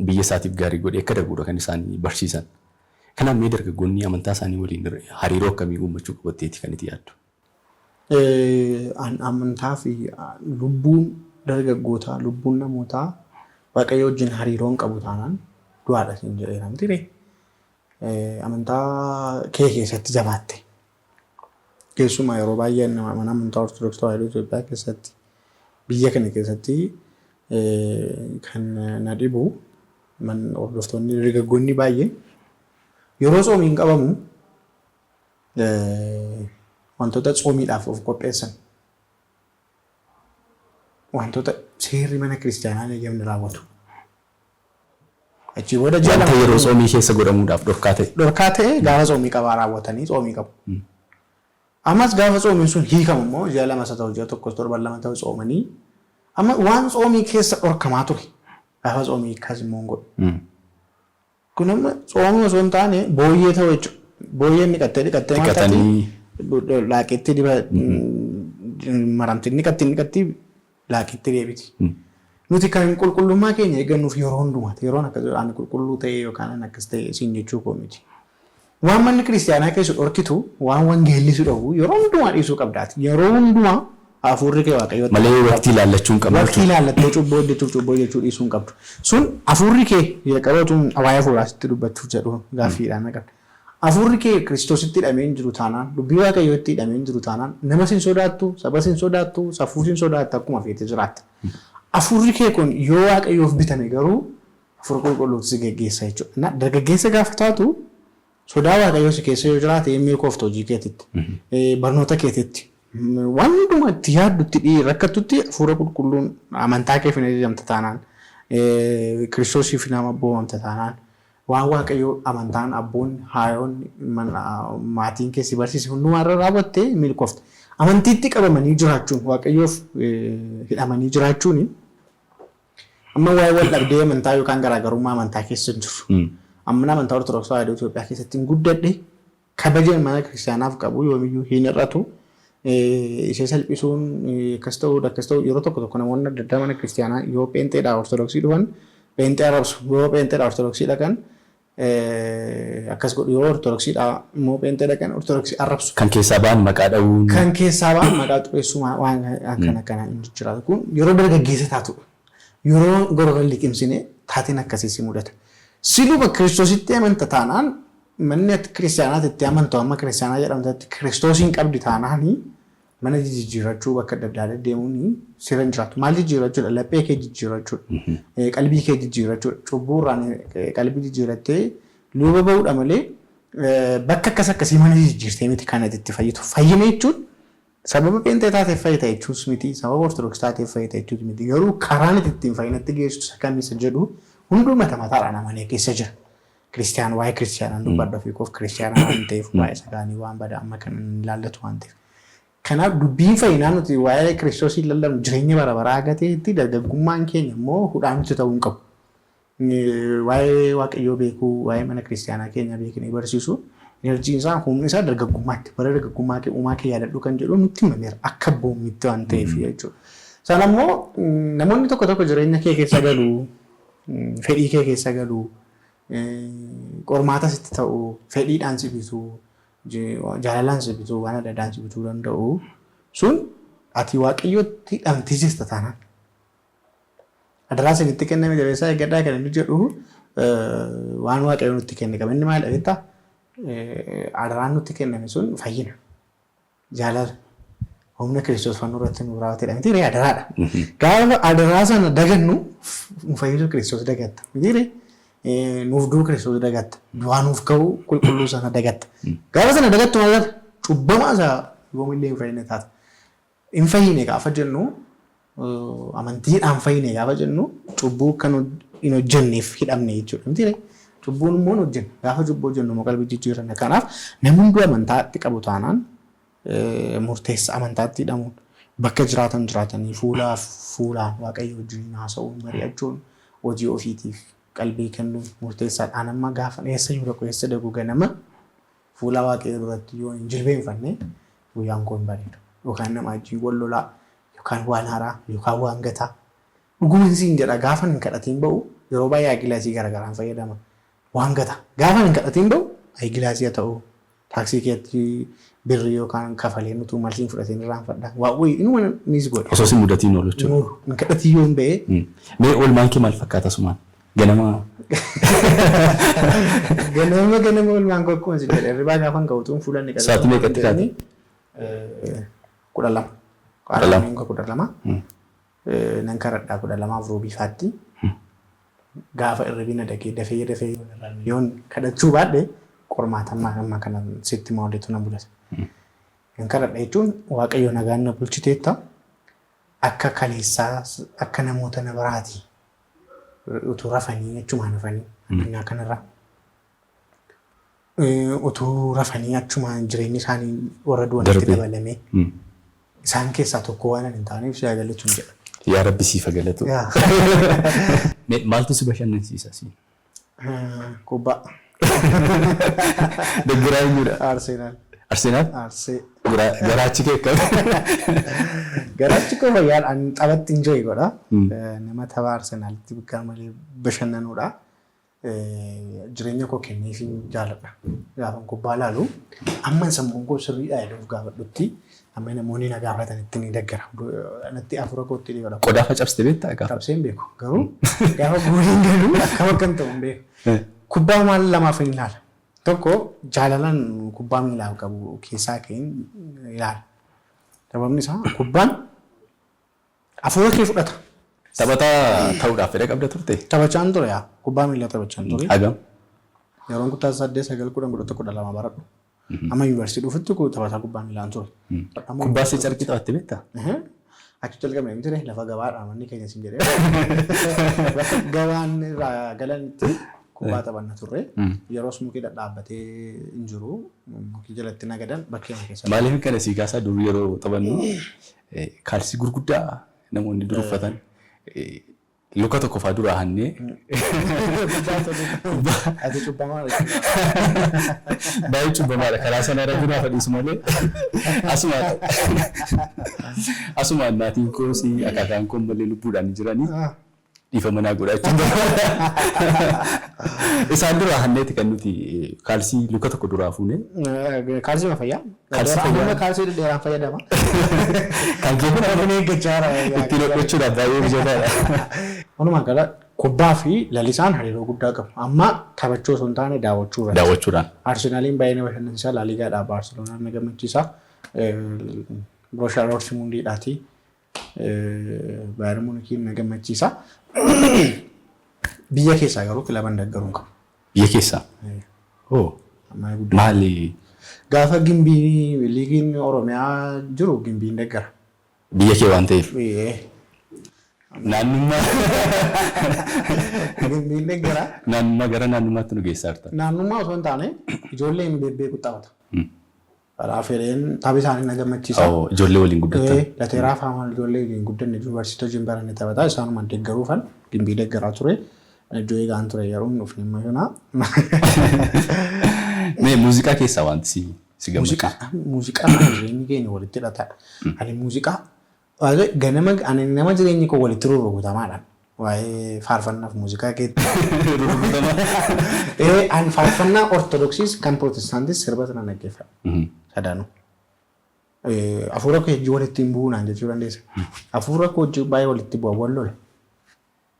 S1: biyya isaatiif gaarii godhee akka darbudha kan isaan barsiisan. Kanaaf mee dargaggoonni amantaa isaanii waliin hariiroo akkamii uummachuu qabatteeti kan itti yaaddu?
S2: Amantaa fi lubbuun dargaggootaa, lubbuun namootaa Waaqayyo wajjin hariiroo hin qabu taanaan du'aadha siin jedheera miti ree? Amantaa kee keessatti jabaatte. Keessumaa yeroo baay'ee mana amantaa Ortodoksii Tawaahidoo Itoophiyaa keessatti, biyya kana keessatti kan na dhibu, hordoftoonni dargaggoonni baay'een yeroo tsoomiin qabamu wantoota tsoomiidhaaf of qopheessan, wantoota seerri mana kiristaanaa hin eeyyamne raawwatu. Achii booda ji'a
S1: Wanta
S2: 2
S1: yeroo tsoomii keessa godhamuudhaaf dhorkaa ta'e.
S2: Dhorkaa ta'e gaafa tsoomii qabaa raawwatanii tsoomii qabu. Ammas gaafa tsoomiin sun hiikamu immoo, ji'a 2 isa ta'u, ji'a tokkos, torban 2 ta'u tsoomanii, amma waan tsoomii keessa dhorkamaa ture gaafa tsoomii hiikkaas immoo hin godhu. Kun amma tsoomii osoo hin taane booyyee ta'u jechuudha. Booyyeen dhiqattee dhiqattee maal taati?
S1: Dhiqatanii.
S2: Laaqitti diba maramti, dhiqatti dhiqatti, laaqitti deebiti. Nuti kan qulqullummaa keenya eeggannuuf yeroo hundumaati. Yeroon akkas ani qulqulluu ta'e yookaan ani akkas ta'e siin jechuu koo miti. Waan manni kiristaanaa keessa dhorkitu, waan wangeelli si dhowwu yeroo hundumaa dhiisuu qabdaati. Yeroo hundumaa hafuurri kee Waaqayyootti
S1: Malee waqtii ilaallachuu hin qabnu.
S2: Waqtii ilaallattee cubbuu hojjechuuf cubbuu hojjechuu dhiisuu hin qabdu. Sun hafuurri kee jalqabatuun waa'ee hafuuraa sitti dubbachuuf jedhu gaaffiidhaan na qabda. Hafuurri kee Kiristoositti hidhamee hin jiru taanaan, dubbii Waaqayyootti hidhamee hin jiru taanaan, nama sin sodaattu, saba sin sodaattu, safuu sin sodaattu, akkuma feete jiraatta. Hafuurri kee kun yoo Waaqayyoof bitame garuu Hafuura Qulqulluutu si geggeessa jechuudha. Na dargaggeessa gaafa taatu sodaa Waaqayyoo si keessa yoo jiraate hin milkoofta hojii keetitti, barnoota keetitti, waan hundumaa itti yaaddu itti rakkattutti Hafuura Qulqulluun amantaa keef hin ajajamta taanaan, Kiristoosiif nama abboomamta taanaan, waan Waaqayyoo amantaan abboonni, haayoonni, maatiin kee si barsiise hundumaa irra raawwatte hin milkoofta. Amantiitti qabamanii jiraachuun, Waaqayyoof hidhamanii jiraachuun amma waa'ee wal dhabdee amantaa yookaan garaagarummaa amantaa keessa hin jirru. Amma amantaa Ortodoksii Tawaahidoo Itoophiyaa keessatti hin guddadhe, kabaja mana kiristaanaaf qabu yoomiyyuu hin hir'atu. Ishee salphisuun akkas ta'uu akkas ta'uu, yeroo tokko tokko namoonni adda addaa mana kiristaanaa yoo pheenxeedhaa Ortodoksii dhufan pheenxee arrabsu, yoo pheenxeedhaa Ortodoksii dhaqan akkas godhu, yoo Ortodoksiidhaa immoo pheenxee dhaqan Ortodoksii arrabsu.
S1: Kan keessaa ba'an maqaa dha'uun.
S2: Kan keessaa ba'an maqaa xureessuu, waan akkana akkanaa hin jiraatu. Kun yeroo dargaggeessa taatudha. Yeroo gorora liqimsine taateen akkasii si mudata. Siluma Kiristoositti amanta taanaan, manni ati kiristaanaatti itti amantu amma kiristaanaa jedhamtatti Kiristoosiin qabdi taanaan, mana jijjiirrachuu bakka adda addaa deddeemuun sirra hin jiraatu. Maal jijjiirrachuudha? Laphee kee jijjiirrachuudha. Qalbii kee jijjiirrachuudha. Cubbuurraan qalbii jijjiirrattee luba ba'uudha malee bakka akkas akkasii mana jijjiirtee miti kan ati itti fayyitu. Fayyina jechuun sababa pheenxee taateef fayyita jechuus miti, sababa Ortodoksii taateef fayyita jechuus miti. Garuu karaan ati ittiin fayyinatti geessu isa kam isa jedhu hunduu mata mataadhaan amanee keessa jira. Kiristiyaan waa'ee kiristiyaanaan dubbadha, ofii koof kiristiyaana waan ta'eef waa'ee isa kaanii waan bada amma kan hin ilaallatu waan ta'eef. Kanaaf dubbiin fayyinaa nuti waa'ee Kiristoosiin lallabnu jireenya bara baraa gateetti dargaggummaan keenya immoo hudhaa nuti ta'uu hin qabu. Waa'ee Waaqayyoo beekuu, waa'ee mana kiristiyaanaa keenya beeknee barsiisu, enerjiin isaa, humni isaa dargaggummaatti, bara dargaggummaa kee uumaa kee yaadadhu kan jedhu nutti himameera akka boommitti waan ta'eef jechuudha. Sana immoo namoonni tokko tokko jireenya kee keessa galu, fedhii kee keessa galu, qormaata sitti ta'u, fedhiidhaan si bitu, jaalalaan si bitu, waan adda addaan si bituu danda'u. Sun ati Waaqayyootti hidhamtee jirta taanaan. Adaraa isinitti kenname jabeessaa eeggadhaa kan inni jedhu waan Waaqayyo nutti kenne qaba. Inni maal beektaa? Adaraan nutti kenname sun fayyina, jaalala, humna Kiristoos fannoo irratti nu raawwatedha. Miti ree? Adaraadha. Gaafa adaraa sana dagannu nu fayyisuu Kiristoos dagatta. Miti ree? Nuuf du'uu Kiristoos dagatta. Du'aa nuuf ka'uu qulqulluu sana dagatta. Gaafa sana dagattu maal taata? Cubbamaa isaa yoomillee hin fayyine taata. Hin fayyine gaafa jennu, amantiidhaan fayyine gaafa jennu, cubbuu kan hin hojjenneef hidhamne jechuudha. Miti ree? Cubbuun immoo hin hojjenna. Gaafa cubbuu hojjennu immoo qalbii jijjiiranna. Kanaaf namni hunduu amantaatti qabu taanaan murteessa amantaatti hidhamuun bakka jiraatan jiraatanii fuulaaf fuulaan Waaqayyo wajjin haasa'uun, mari'achuun, hojii ofiitiif qalbii kennuun murteessaadha. An amma gaafa eessa iyyuu dhaqu, eessa dhaqu, ganama fuula Waaqayyoo duratti yoo hin jilbeenfanne guyyaan koo hin bareedu. Yookaan nama wajjin wal lolaa, yookaan waan haaraa, yookaan waan gataa. Dhuguma siin jedha, gaafa hin kadhatiin ba'u yeroo baay'ee agilaasii garaagaraan fayyadama. Waan gata. Gaafa hin kadhatiin ba'u agilaasii haa ta'u, taaksii keetti birrii yookaan kafaleen utuu malsiin fudhateen irraanfadha. Waa wayii inuma miis godha.
S1: Osoo si mudatiin oolu jechuudha.
S2: Hin kadhatiin yoo hin ba'e.
S1: Mee oolmaan kee maal fakkaata sumaan? Ganama.
S2: Ganama ganama oolmaan koo akkuma si jedhe, hirribaa gaafa hin ka'u utuun fuula inni
S1: Sa'aatii meeqatti kaate?
S2: 12.
S1: 12.
S2: 12. Nan karadhaa 12f roobiifaatti. Gaafa irribina dhaqee dafee dafee yoon kadhachuu baadhe qormaata ammaa amma kana sitti maalitu na mudata. Nan kadhadha jechuun, Waaqayyo nagaan na bulchiteetta, akka kaleessaa akka namoota na biraati utuu rafanii achumaan hafanii addunyaa kanarra utuu rafanii achumaan jireenyi isaanii warra du'anitti
S1: Darbee.
S2: dabalamee isaan keessaa tokko waan ani hin taaneef si haa galatuun jedha.
S1: Yaa Rabbi, siif haa galatu.
S2: Yaa.
S1: Mee maaltu si bashannansiisa siin?
S2: Kubbaa.
S1: Deeggaraa eenyudha?
S2: Arsenaal.
S1: Arsenaal?
S2: Arsee.
S1: Garaachi kee akkam?
S2: Garaachi koo fayyaan, ani taphatti enjoy godha. Nama tapha Arsenaalitti bikkaa malee bashannanuudha. Jireenya koo kenneefin jaaladha. Gaafan kubbaa laalu amman sammuun koo sirriidhaa jedhee of gaafadhutti amma namoonni na gaafatanitti ni deggara. Natti hafuura kootti dhiyoodha.
S1: Qodaa fa cabsite beektaa gaafa?
S2: Cabsee hin beeku. Garuu gaafa gooliin galu akkam akkan ta'u hin beeku. Kubbaa maal lamaaf hin ilaala. Tokko jaalalaan kubbaa miilaaf qabu keessaa ka'een ilaala. Sababni isaa kubbaan hafuura kee fudhata.
S1: Taphataa ta'uudhaaf fedha qabda turte?
S2: Taphachaan ture yaa. Kubbaa miilaa taphachaan ture.
S1: Hagam?
S2: Yeroon kutaa 8, 9, 10, 11, 12 baradhu. Amma yuunivarsiitii dhufutti taphataa kubbaa miilaan ture.
S1: Kubbaa see carqii taphatte beektaa?
S2: Achi jalqabne miti lafa gabaadha manni keenya siin jedhee. Bakka gabaan irraa galanitti kubbaa taphanna turre. Yeroos muki dhadhaabbatee hin jiru. Muki jalatti nagadan bakkee keessa.
S1: Maaliif kana sii kaasaa dur yeroo taphannu kaalsii gurguddaa namoonni dur uffatan luka tokko faa duraa hannee
S2: Ati cubbamaadha.
S1: Baay'ee cubbamaadha. Karaa sana irra duraa fadhiisu malee asuma maatiin koos akaakaan koo malee lubbuudhaan hin jiranii dhiifama naa godhaa jechuun barbaada. Isaan duraa hanneeti kan nuti kaalsii luka tokko duraa fuune.
S2: Kaalsii ma fayyaa?
S1: Kaalsii fayyaa.
S2: Amma kaalsii dhedheeraan fayyadama.
S1: Kan kee kun
S2: Kun eeggachaa jira.
S1: Ittiin hodhachuudhaaf baay'ee mijataadha.
S2: Walumaa gala kubbaa fi lalisaan hariiroo guddaa qabu. Amma taphachuu osoo hin taane daawwachuu irratti.
S1: Daawwachuudhaan.
S2: Arsenaaliin baay'ee na bashannansiisa. Laaligaadhaa Baarseloonaan na gammachiisa. Borussia Dortmundiidhaati. Bayern Munikiin na gammachiisa. Biyya keessaa garuu kilaban deeggaruu hin qabu.
S1: Biyya keessaa? Hoo
S2: Amma guddaa.
S1: Maali?
S2: Gaafa gimbii liigiin Oromiyaa jiru gimbiin deeggara.
S1: Biyya kee waan ta'eef. Naannummaa
S2: Gimbiin deeggara.
S1: Naannummaa gara naannummaatti nu geessaa jirta.
S2: Naannummaa osoo hin taane ijoollee hin bebbeeku taphata. Kanaaf fedheen taphi isaanii na gammachiisa.
S1: Oo, ijoollee waliin guddattan.
S2: Lateeraa faamaan ijoollee waliin guddanne yuunivarsiitii wajjin baranne taphataa isaanuma deeggaruufan gimbii deeggaraa ture. Iddoo eegaan ture yeroo hin dhufne amma kana.
S1: Mee muuziqaa keessaa wanti si si gammachiisu?
S2: Muuziqaa muuziqaa jireenyi keenya walitti hidhataadha. Ani muuziqaa ganama ani nama jireenyi koo walitti rurrukutamaadha. Waa'ee faarfannaaf muuziqaa keetti. Ani faarfannaa Ortodoksiis kan Pirootestaantis sirba sana dhaggeeffadha. Sadanuu. Hafuura koo wajjin walitti hin bu'uu naan jechuu dandeessa. Hafuura koo wajjin baay'ee walitti bu'a wal lola.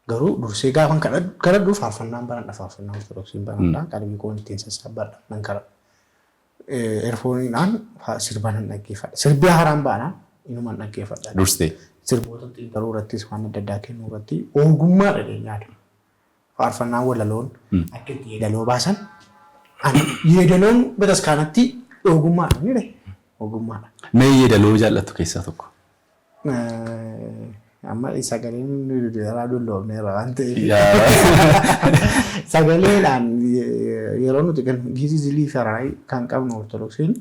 S2: Garuu dursee gaafan kadhadhu faarfannaan baradha faarfannaa Ortodoksiin baradha qalbii koo ittiin sassaabbadha nan kadhadha. Eerfooniidhaan sirba nan dhaggeeffadha. Sirbi haaraan baanaan inuman dhaggeeffadha.
S1: Dursitee.
S2: Sirboota xiinxaluu irrattis waan adda addaa kennuu irratti ogummaa dhadheen yaada. Faarfannaan walaloon akka itti yeedaloo baasan ani yeedaloon bataskaanatti ogummaadha ni jedhe ogummaadha.
S1: Mee yeedaloo jaallattu keessaa tokko.
S2: Amma sagaleen jaraa dulloomneera waan ta'eef. Sagaleedhaan yeroo nuti kan giizii faraay kan qabnu Ortodoksiin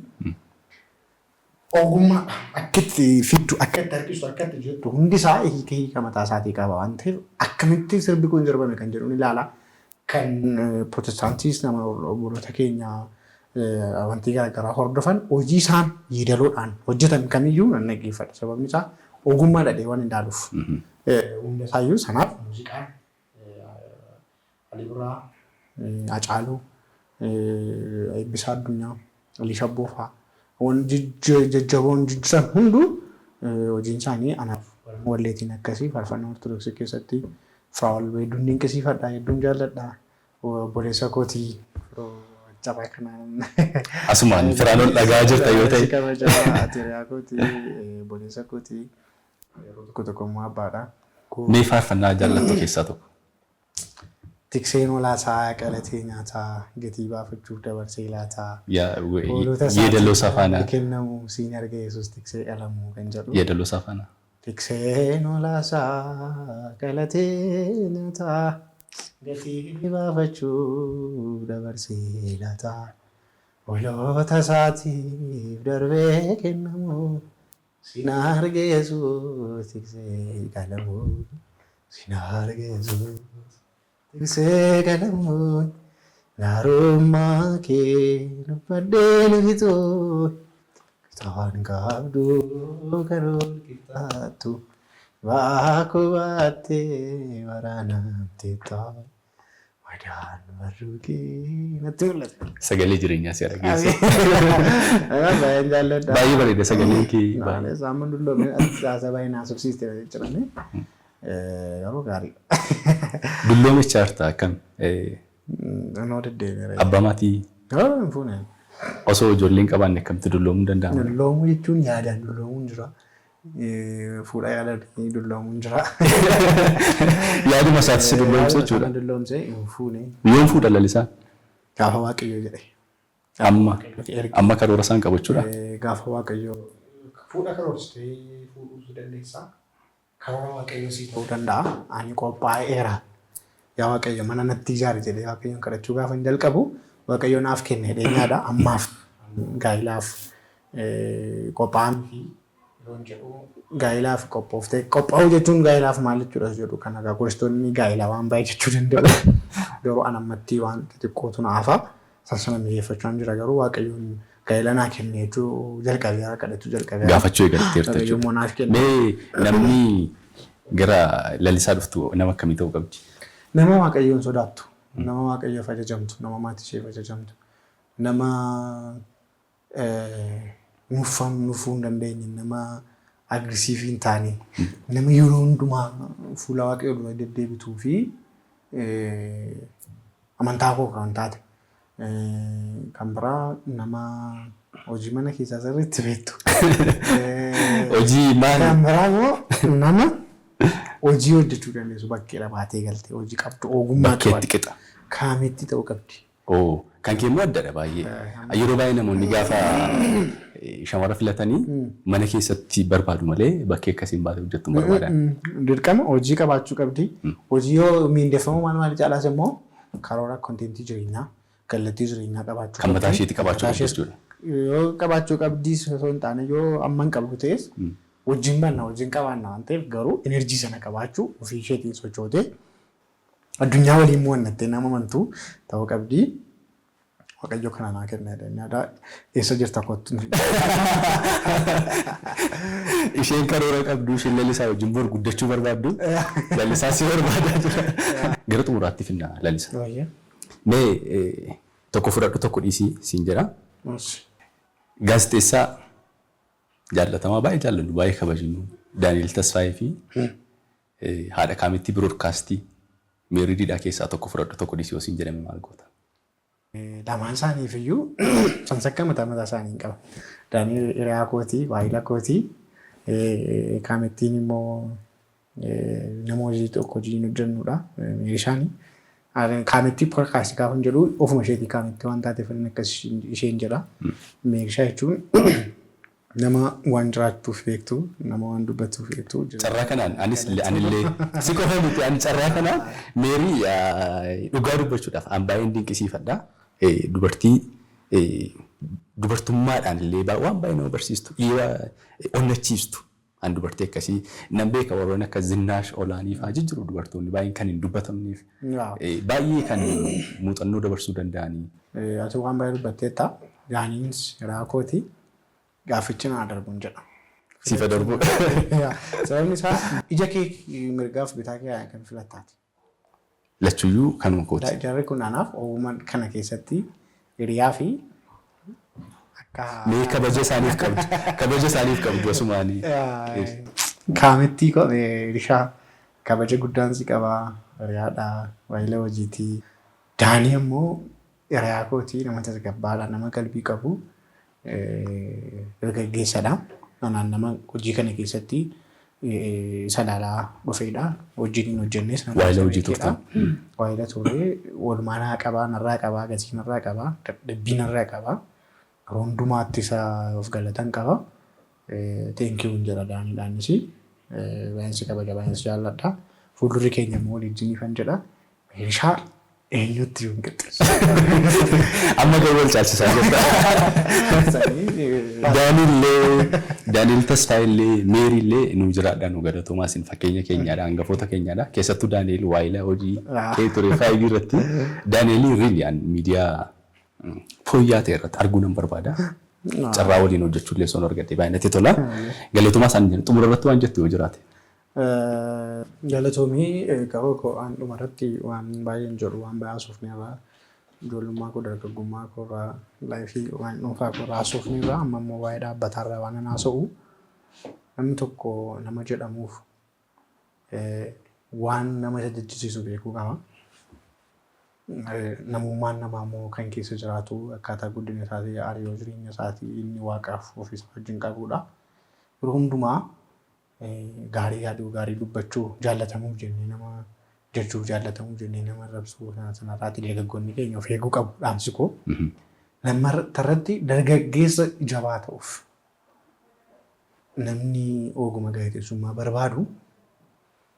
S2: ogummaa akka itti fiddu akka itti harkisu akka itti jettu hundi isaa hiika hiika mataa isaatii qaba waan ta'eef akkamitti sirbi kun sirbame kan jedhu ni ilaala. Kan Pirootestaantiis nama obboloota keenya amantii garaagaraa hordofan hojii isaan yeedaloodhaan hojjetan kamiyyuu nan dhaggeeffadha. Sababni isaa ogummaa dhadhee waan ilaaluuf. Hunda isaayyuu sanaaf muuziqaan Alii Birraa, Hacaaluu, Eebbisaa Addunyaa, Alii Shabboo fa'aa waan jajjaboon jijjiiran hunduu hojiin isaanii anaaf walleetiin akkasii faarfannaa Ortodoksii keessatti Firaa'ol hedduun dinqisiifadha hedduun jaalladha. Obboleessa kootii firoo cabaa kanaan.
S1: Asumaan Firaa'ol dhagaa jirta yoo ta'e.
S2: Kabajaa ati kootii obboleessa kootii yeroo tokko tokko immoo abbaadha.
S1: Mee faarfannaa jaallattu keessaa tokko.
S2: Tikseen olaasaa qalatee nyaataa gatii baafachuuf dabarsee laataa.
S1: Yeedaloo isaa faana.
S2: Kennamu siin arga Yesuus tiksee qalamu kan jedhu.
S1: Yeedaloo isaa faana.
S2: Tikseen olaasaa qalatee nyaataa gatii baafachuuf dabarsee laataa. Hoolota isaatiif darbee kennamu siin arga Yesuus tiksee qalamu. Siin arga Yesuus tiksee qalamu. Gaarummaa kee dubbadhee fixuu Kitaan qabdu kan ol qixxaattu baakuu baattee waraanamte ta'a. Madaan barruu kee natti mul'ata.
S1: Sagalee jireenyaa si dhageessa.
S2: Baay'een jaalladha.
S1: Baay'ee bareeda sagaleen kee.
S2: Baay'ee saamman dulloomne haasaa baay'ee naasofsiiste jedhame. Yeroo gaarii.
S1: Dulloomichaa jirta akkam?
S2: Noo deddeebi'eera.
S1: Abbaa maatii
S2: Hin fuune.
S1: Osoo ijoolleen qabaanne akkamitti dulloomuu danda'ama?
S2: Dulloomuu jechuun yaadaan dulloomuun jira. Fuudha yaadaan dulloomuun jira.
S1: Yaaduma isaatti si dulloomse jechuudha.
S2: Dulloomse hin fuune.
S1: Yoom fuudha Lalisaan?
S2: Gaafa Waaqayyoo jedhe.
S1: Amma karoora isaan qabu jechuudha.
S2: Gaafa Waaqayyoo fuudha karoorsitee fuudhuu dandeessaa. Karoora Waaqayyoo sii ta'uu danda'a. Ani qophaa'eera. Yaa Waaqayyo, mana natti ijaari jedhee Waaqayyoon kadhachuu gaafa hin jalqabu, Waaqayyo naaf kenne jedheenyaadha. Ammaaf gaa'ilaaf qophaa'aa miti yeroon jedhu, gaa'ilaaf qophooftee qophaa'uu jechuun gaa'ilaaf maal jechuudha jedhu kana egaa goristoonni gaa'ilaa waan baay'ee jechuu danda'u. Garuu an ammatti waan xixiqqootu na hafa. Isaan sana mijeeffachaa jira, garuu Waaqayyoon gaa'ila naa kenne jechuu jalqabeera, kadhachuu jalqabeera.
S1: Gaafachuu eegalteerta
S2: Waaqayyo
S1: jechuudha.
S2: immoo naaf kenne.
S1: Mee namni gara Lalisaa dhuftu nama akkamii ta'uu qabdi?
S2: Nama Waaqayyoon sodaattu, nama Waaqayyoof ajajamtu, nama maatii isheef ajajamtu, nama nuffuu hin dandeenye, nama aggressive hin taane, nama yeroo hundumaa fuula Waaqayyoo dura deddeebituu fi amantaa koo kan taate. Kan biraa nama hojii mana keessaa sirriitti beektu.
S1: Hojii maali?
S2: Kan biraa immoo nama hojii hojjechuu dandeessu, bakkeedha baatee galtee hojii qabdu, ogummaa
S1: Bakkeetti
S2: qabdu.
S1: qixa.
S2: Kaametti ta'uu qabdi.
S1: Oo, kan kee immoo addadha baay'ee. Yeroo baay'ee namoonni gaafa shamara filatanii mana keessatti barbaadu malee bakkee akkasiin baatee hojjettu hin barbaadan.
S2: Dirqama hojii qabaachuu qabdi. Hojii yoo miindeffamu maal maal caalaas immoo karoora content jireenyaa, kallattii jireenyaa qabaachuu
S1: Kan mataa
S2: qabdi.
S1: isheetti qabaachuu
S2: Mataa
S1: qabdi
S2: ishees
S1: jechuudha.
S2: Yoo qabaachuu qabdiis osoo hin taane, yoo amma hin qabdu ta'es wajjin banna, wajjin qabaanna waan ta'eef, garuu energy sana qabaachuu, ofii isheetiin sochootee addunyaa waliin mo'annattee nama amantu ta'uu qabdi. Waaqayyo kana naa kenna jedhanii yaada. Eessa jirta, kottu?
S1: Isheen karoora qabdu, isheen Lalisaa wajjin bor guddachuu barbaaddu, Lalisaa si barbaadaa jira. Gara xumuraatti finna, Lalisa. Mee tokko fudhadhu, tokko dhiisii siin jedha. Gaazexeessaa jaallatamaa baay'ee jaallannu, baay'ee kabajnu Daani'el Tasfaayee fi haadha Kaamettii Biroodkaastii Meerii Diidhaa keessaa tokko fudhadhu, tokko dhiisii yoo siin jedhame maal goota?
S2: Lamaan isaaniif iyyuu sansakka mataa mataa isaanii hin qaba. Daani'el hiriyaa kootii, waayila kootii, Kaamettiin immoo nama hojii tokko hojii hojjennudha. Meeshaan Kaamettii podcast gaafa hin jedhu ofuma isheetii Kaamettii waan taateef akkas isheen jedha. Meeshaa jechuun nama waan jiraachuuf beektu, nama waan dubbatuuf beektu.
S1: Carraa kanaan anis anillee si qofa miti, ani carraa kanaan Meerii dhugaa dubbachuudhaaf an baay'een dinqisiifadha. Dubartii dubartummaadhaan illee waan baay'ee nama barsiistu, dhiira onnachiistu. An dubartii akkasii nan beeka, warroonni akka Zinnaash Olaanii fa'aa jijjiru, dubartoonni baay'een kan hin dubbatamneef baay'ee kan muuxannoo dabarsuu danda'anii.
S2: Ati waan baay'ee dubbatteetta. Daaniinis hiriyaa kooti. Gaaffichi naa darbuun jedha.
S1: Sifa darbu.
S2: Sababni isaa ija kee mirgaaf bitaa kee kan filattaati.
S1: Lachuyyuu kanuma kooti.
S2: Jarri kun anaaf ogummaa kana keessatti hiriyaa fi akka.
S1: Mee kabaja isaaniif qabdu. Kabaja isaaniif qabdu asumaanii.
S2: Kaamettii Rishaa, kabaja guddaan si qabaa, hiriyaadha, waayila hojiitii. Daanii immoo hiriyaa kootii, nama tasgabbaadha, nama qalbii qabu, dargaggeessadha. Anaan nama hojii kana keessatti isa ilaalaa dhufedha. Hojiin hin hojjennes nama
S1: Waayila hojii
S2: beekedha.
S1: turtan.
S2: Waayila ture, oolmaa naa qabaa, narraa qabaa, gatii narraa qabaa, dadhabbii narraa qabaa. Yeroo hundumaatti isa of galatan qaba. Thank you jedha Daaniidhaanis. Baay'een si kabaja, baay'een si jaalladha. Fuuldurri keenya immoo waliin kan jedha. Meeshaa eenyutti hin qixxeessu.
S1: Amma garuu wal caalchisaa jirta. Daaniillee, Daaniil Tasfaayillee, Meeriillee nu jiraadha, nu galatoomaa, isin fakkeenya keenyaadha, hangafoota keenyaadha. Keessattuu Daani'el waayila hojii kee ture faayilii irratti. Daani'elii really an miidiyaa fooyya'aa ta'e irratti arguu nan barbaada. Carraa waliin hojjechuullee osoo argadhe baay'ee natti tola. Galatoomaa isaan jenna. Xumura irratti waan jettu yoo jiraate.
S3: Galatoomii qaroo koo, aan dhumarratti waan baay'een jedhu, waan baay'ee haasofneerra. Ijoollummaa koo, dargaggummaa koo irraa, life waan dhuunfaa koo irraa haasofneerra. Amma immoo waa'ee dhaabbataarraa waan an haasa'u, namni tokko nama jedhamuuf waan nama isa jechisiisu beekuu qaba. Namummaan namaa immoo kan keessa jiraatu akkaataa guddina isaatii, hariiroo jireenya isaatii inni Waaqaaf ofiisaa wajjin qabudha. Yeroo hundumaa gaarii yaaduu, gaarii dubbachuu, jaallatamuuf jennee nama jechuu, jaallatamuuf jennee nama arrabsuu, sana sanarraati dargaggoonni keenya of eeguu qabu dhaamsi koo. Lammatarratti, dargaggeessa jabaa ta'uuf namni oguma gaazexeessummaa barbaadu,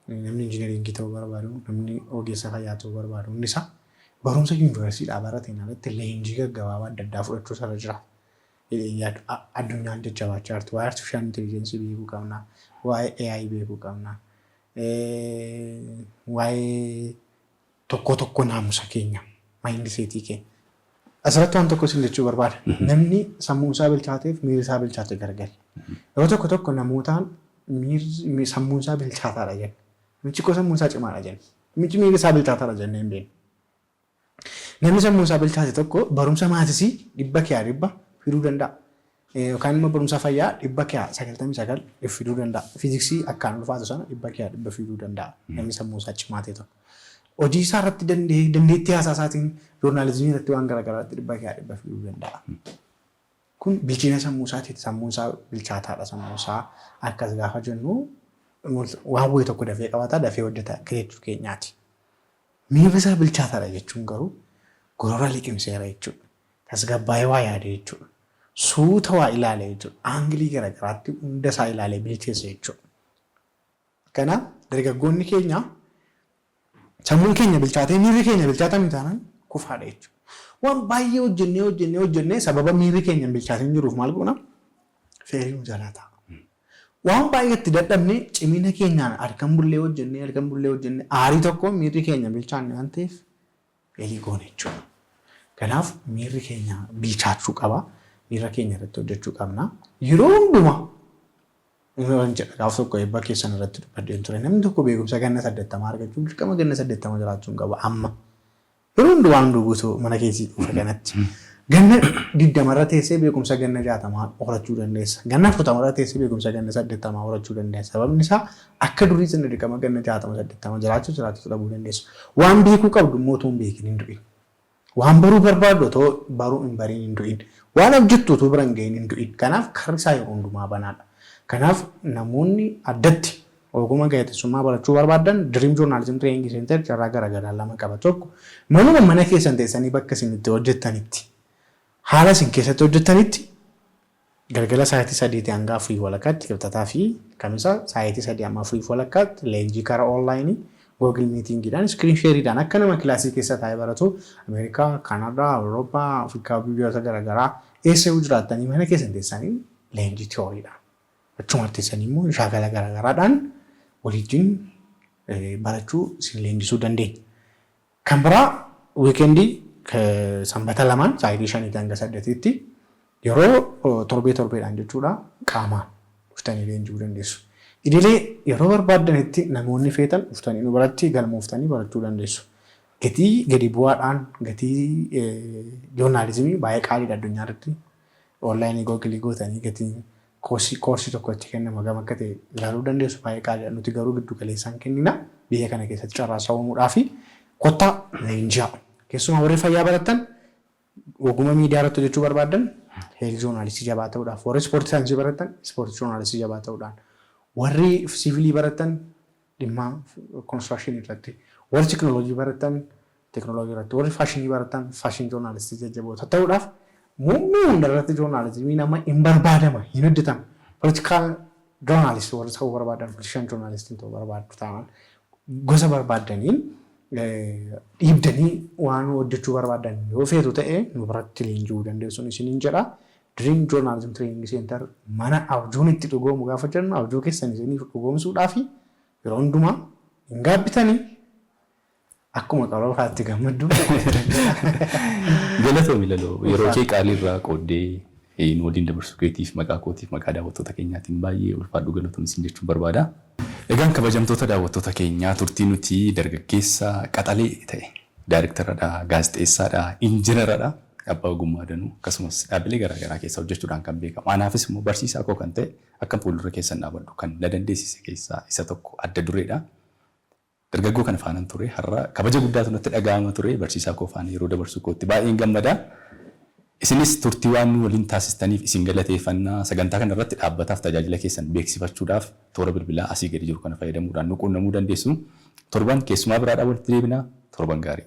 S3: namni engineering ta'uu barbaadu, namni ogeessa fayyaa ta'uu barbaadu, hundi isaa barumsa yuunivarsiitiidhaa barateen alatti leenjii gaggabaabaa adda addaa fudhachuu irra jira. Addunyaan jajjabaachaa jirti. Waa'ee artificial intelligence beekuu qabna. Waa'ee AI beekuu qabna. Waa'ee tokko tokko naamusa keenya, mindset keenya. Asirratti waan tokko isin jechuu barbaada. Namni sammuun isaa bilchaateef miirri isaa bilchaate gargari. Yeroo tokko tokko namootaan miirri sammuun isaa bilchaataadha jenna. Namichi koo sammuun isaa cimaadha jenna. Namichi miirri isaa bilchaataadha jennee hin beeknu. Namni sammuun isaa bilchaate tokko barumsa maths 100% fiduu danda'a. Yookaan immoo barumsa fayyaa 99% fiduu danda'a. Fiiziksii akkaan ulfaatu sana 100% fiduu danda'a. Namni sammuu isaa cimaa ta'e tokko. Hojii isaa irratti, dandeettii haasaa isaatiin, journalism irratti, waan garaagaraa irratti 100% fiduu danda'a. Kun bilchina sammuu isaatiiti. Sammuun isaa bilchaataadha. Sammuun isaa akkas gaafa jennu waan wayii tokko dafee qabata, dafee hojjeta akka jechuu keenyaati. Miirri isaa bilchaataadha jechuun garuu gorora liqimseera jechuudha. Tasgabbaa'ee waa yaade jechuudha. Suuta waa ilaale jechuudha. Angle garaagaraatti hunda isaa ilaalee bilcheesse jechuudha. Kanaaf dargaggoonni keenya, sammuun keenya bilchaatee miirri keenya bilchaataa miti taanaan kufaadha jechuudha. Waan baay'ee hojjennee hojjennee hojjennee sababa miirri keenya hin bilchaatin jiruuf maal goona? Fail nu jalaa ta'a. Waan baay'ee itti dadhabne, cimina keenyaan halkan bullee hojjennee, halkan bullee hojjennee, aarii tokko miirri keenya bilchaanne waan ta'eef fail goone jechuudha. Kanaaf miirri keenya bilchaachuu qaba. Miira keenya irratti hojjechuu qabna. Yeroo hundumaa inni jedha, gaaf tokko eebba keessan irratti dubbadheen ture. Namni tokko beekumsa ganna 80 argachuuf dirqama ganna 80 jiraachuu hin qabu amma. Yeroo hundumaa hunduu guutuu mana keessii dhufe kanatti. Ganna 20rra teessee beekumsa ganna 60 horachuu dandeessa. Ganna 40rra teessee beekumsa ganna 80 horachuu dandeessa. Sababni isaa akka durii sana dirqama ganna 60 80 jiraachuu dhabuu dandeessu. Waan beekuu qabdu immoo otoo hin beekin hin du'in. Waan baruu barbaaddu otoo baruu hin bariin hin du'in. Waan hojjettu otoo bira hin gahin hin du'in. Kanaaf karri isaa yeroo hundumaa banaadha. Kanaaf namoonni addatti ogummaa gaazexeessummaa barachuu barbaadan, Dream Journalism Training Center carraa garaagaraa lama qaba. Tokko, manuma mana keessan teessanii bakka isin itti hojjettanitti, haala isin keessatti hojjettanitti, galgala sa'aatii 3 hanga 4:30tti, Kibxataa fi Kamisa sa'aatii 3 hamma 4:30tti leenjii karaa online Google Meetingiidhaan, screen shareiidhaan akka nama class keessa taa'ee baratu, Ameerikaa, Kaanadaa, Awurooppaa, Afrikaa, biyyoota garaagaraa eessa yoo jiraattanii mana keessan teessanii leenjii theorydhaan achuma teessanii immoo shaakala garaagaraadhaan waliin barachuu isin leenjisuu dandeenya. Kan biraa, weekend Sanbata lamaan sa'aatii 5 hanga 8tti yeroo torbee torbeedhaan jechuudha qaamaan dhuftanii leenji'uu dandeessu. Idilee yeroo barbaaddanitti namoonni feetan dhuftanii nu biratti galmooftanii barachuu dandeessu. Gatii gadi bu'aadhaan, gatii journalism baay'ee qaaliidha addunyaa irratti. Online Google gootanii gatiin course tokko itti kennamu hagam akka ta'e ilaaluu dandeessu, baay'ee qaaliidha. Nuti garuu giddu galeessaan kennina. Biyya kana keessatti carraasaa uumuudhaa fi kottaa leenji'aa. Keessumaa warri fayyaa barattan, ogummaa miidiyaa irratti hojjechuu barbaaddan, health journalist jabaa ta'uudhaaf, warri sport science barattan sport journalist jabaa ta'uudhaan, warri civil barattan dhimma construction irratti, warri teekinooloojii barattan teekinooloojii irratti, warri fashion barattan fashion journalist jajjaboota ta'uudhaaf, muummee hundarratti journalismiin amma hin barbaadama, hin hojjetama. Political journalist warri ta'uu barbaadan, politician journalistiin ta'uu barbaaddu ta'an, gosa barbaaddaniin dhiibdanii waan hojjechuu barbaadan yoo feetu ta'e nu biratti leenji'uu dandeessuun isiniin jedha. Dream Journalism Training Center mana abjuun itti dhugoomu gaafa jennu, abjuu keessan isiniif dhugoomsuudhaaf yeroo hundumaa hin gaabbitanii akkuma qaroofaatti gammaddu.
S1: Galatoomi Laloo, yeroo kee qaalii irraa qooddee nu waliin dabarsuu keetiif maqaa kootiif maqaa daawwattoota keenyaatiin baay'ee ulfaadhu, galatoomii siin jechuun barbaada. Egaan kabajamtoota daawwattoota keenyaa, turtii nuti dargaggeessa qaxalee ta'e, daayirektaradha, gaazexeessaadha, injiinaradha, abbaa ogummaa danuu, akkasumas dhaabbilee garaagaraa keessa hojjechuudhaan kan beekamu. Anaafis immoo barsiisaa koo kan ta'e, akka fuuldura keessan dhaabadhu kan na dandeessise keessaa isa tokko, adda dureedha. Dargaggoo kana faanan ture. Har'a kabaja guddaatu natti dhaga'ama ture. Barsiisaa koo faana yeroo dabarsuu kootti baay'een gammada. Isinis turtii waan nu waliin taasistaniif isin galateeffannaa. Sagantaa kana irratti dhaabbataaf tajaajila keessan beeksifachuudhaaf toora bilbilaa asii gadi jiru kana fayyadamuudhaan nu quunnamuu dandeessu. Torban keessumaa biraadhaan walitti deebina. Torban gaarii.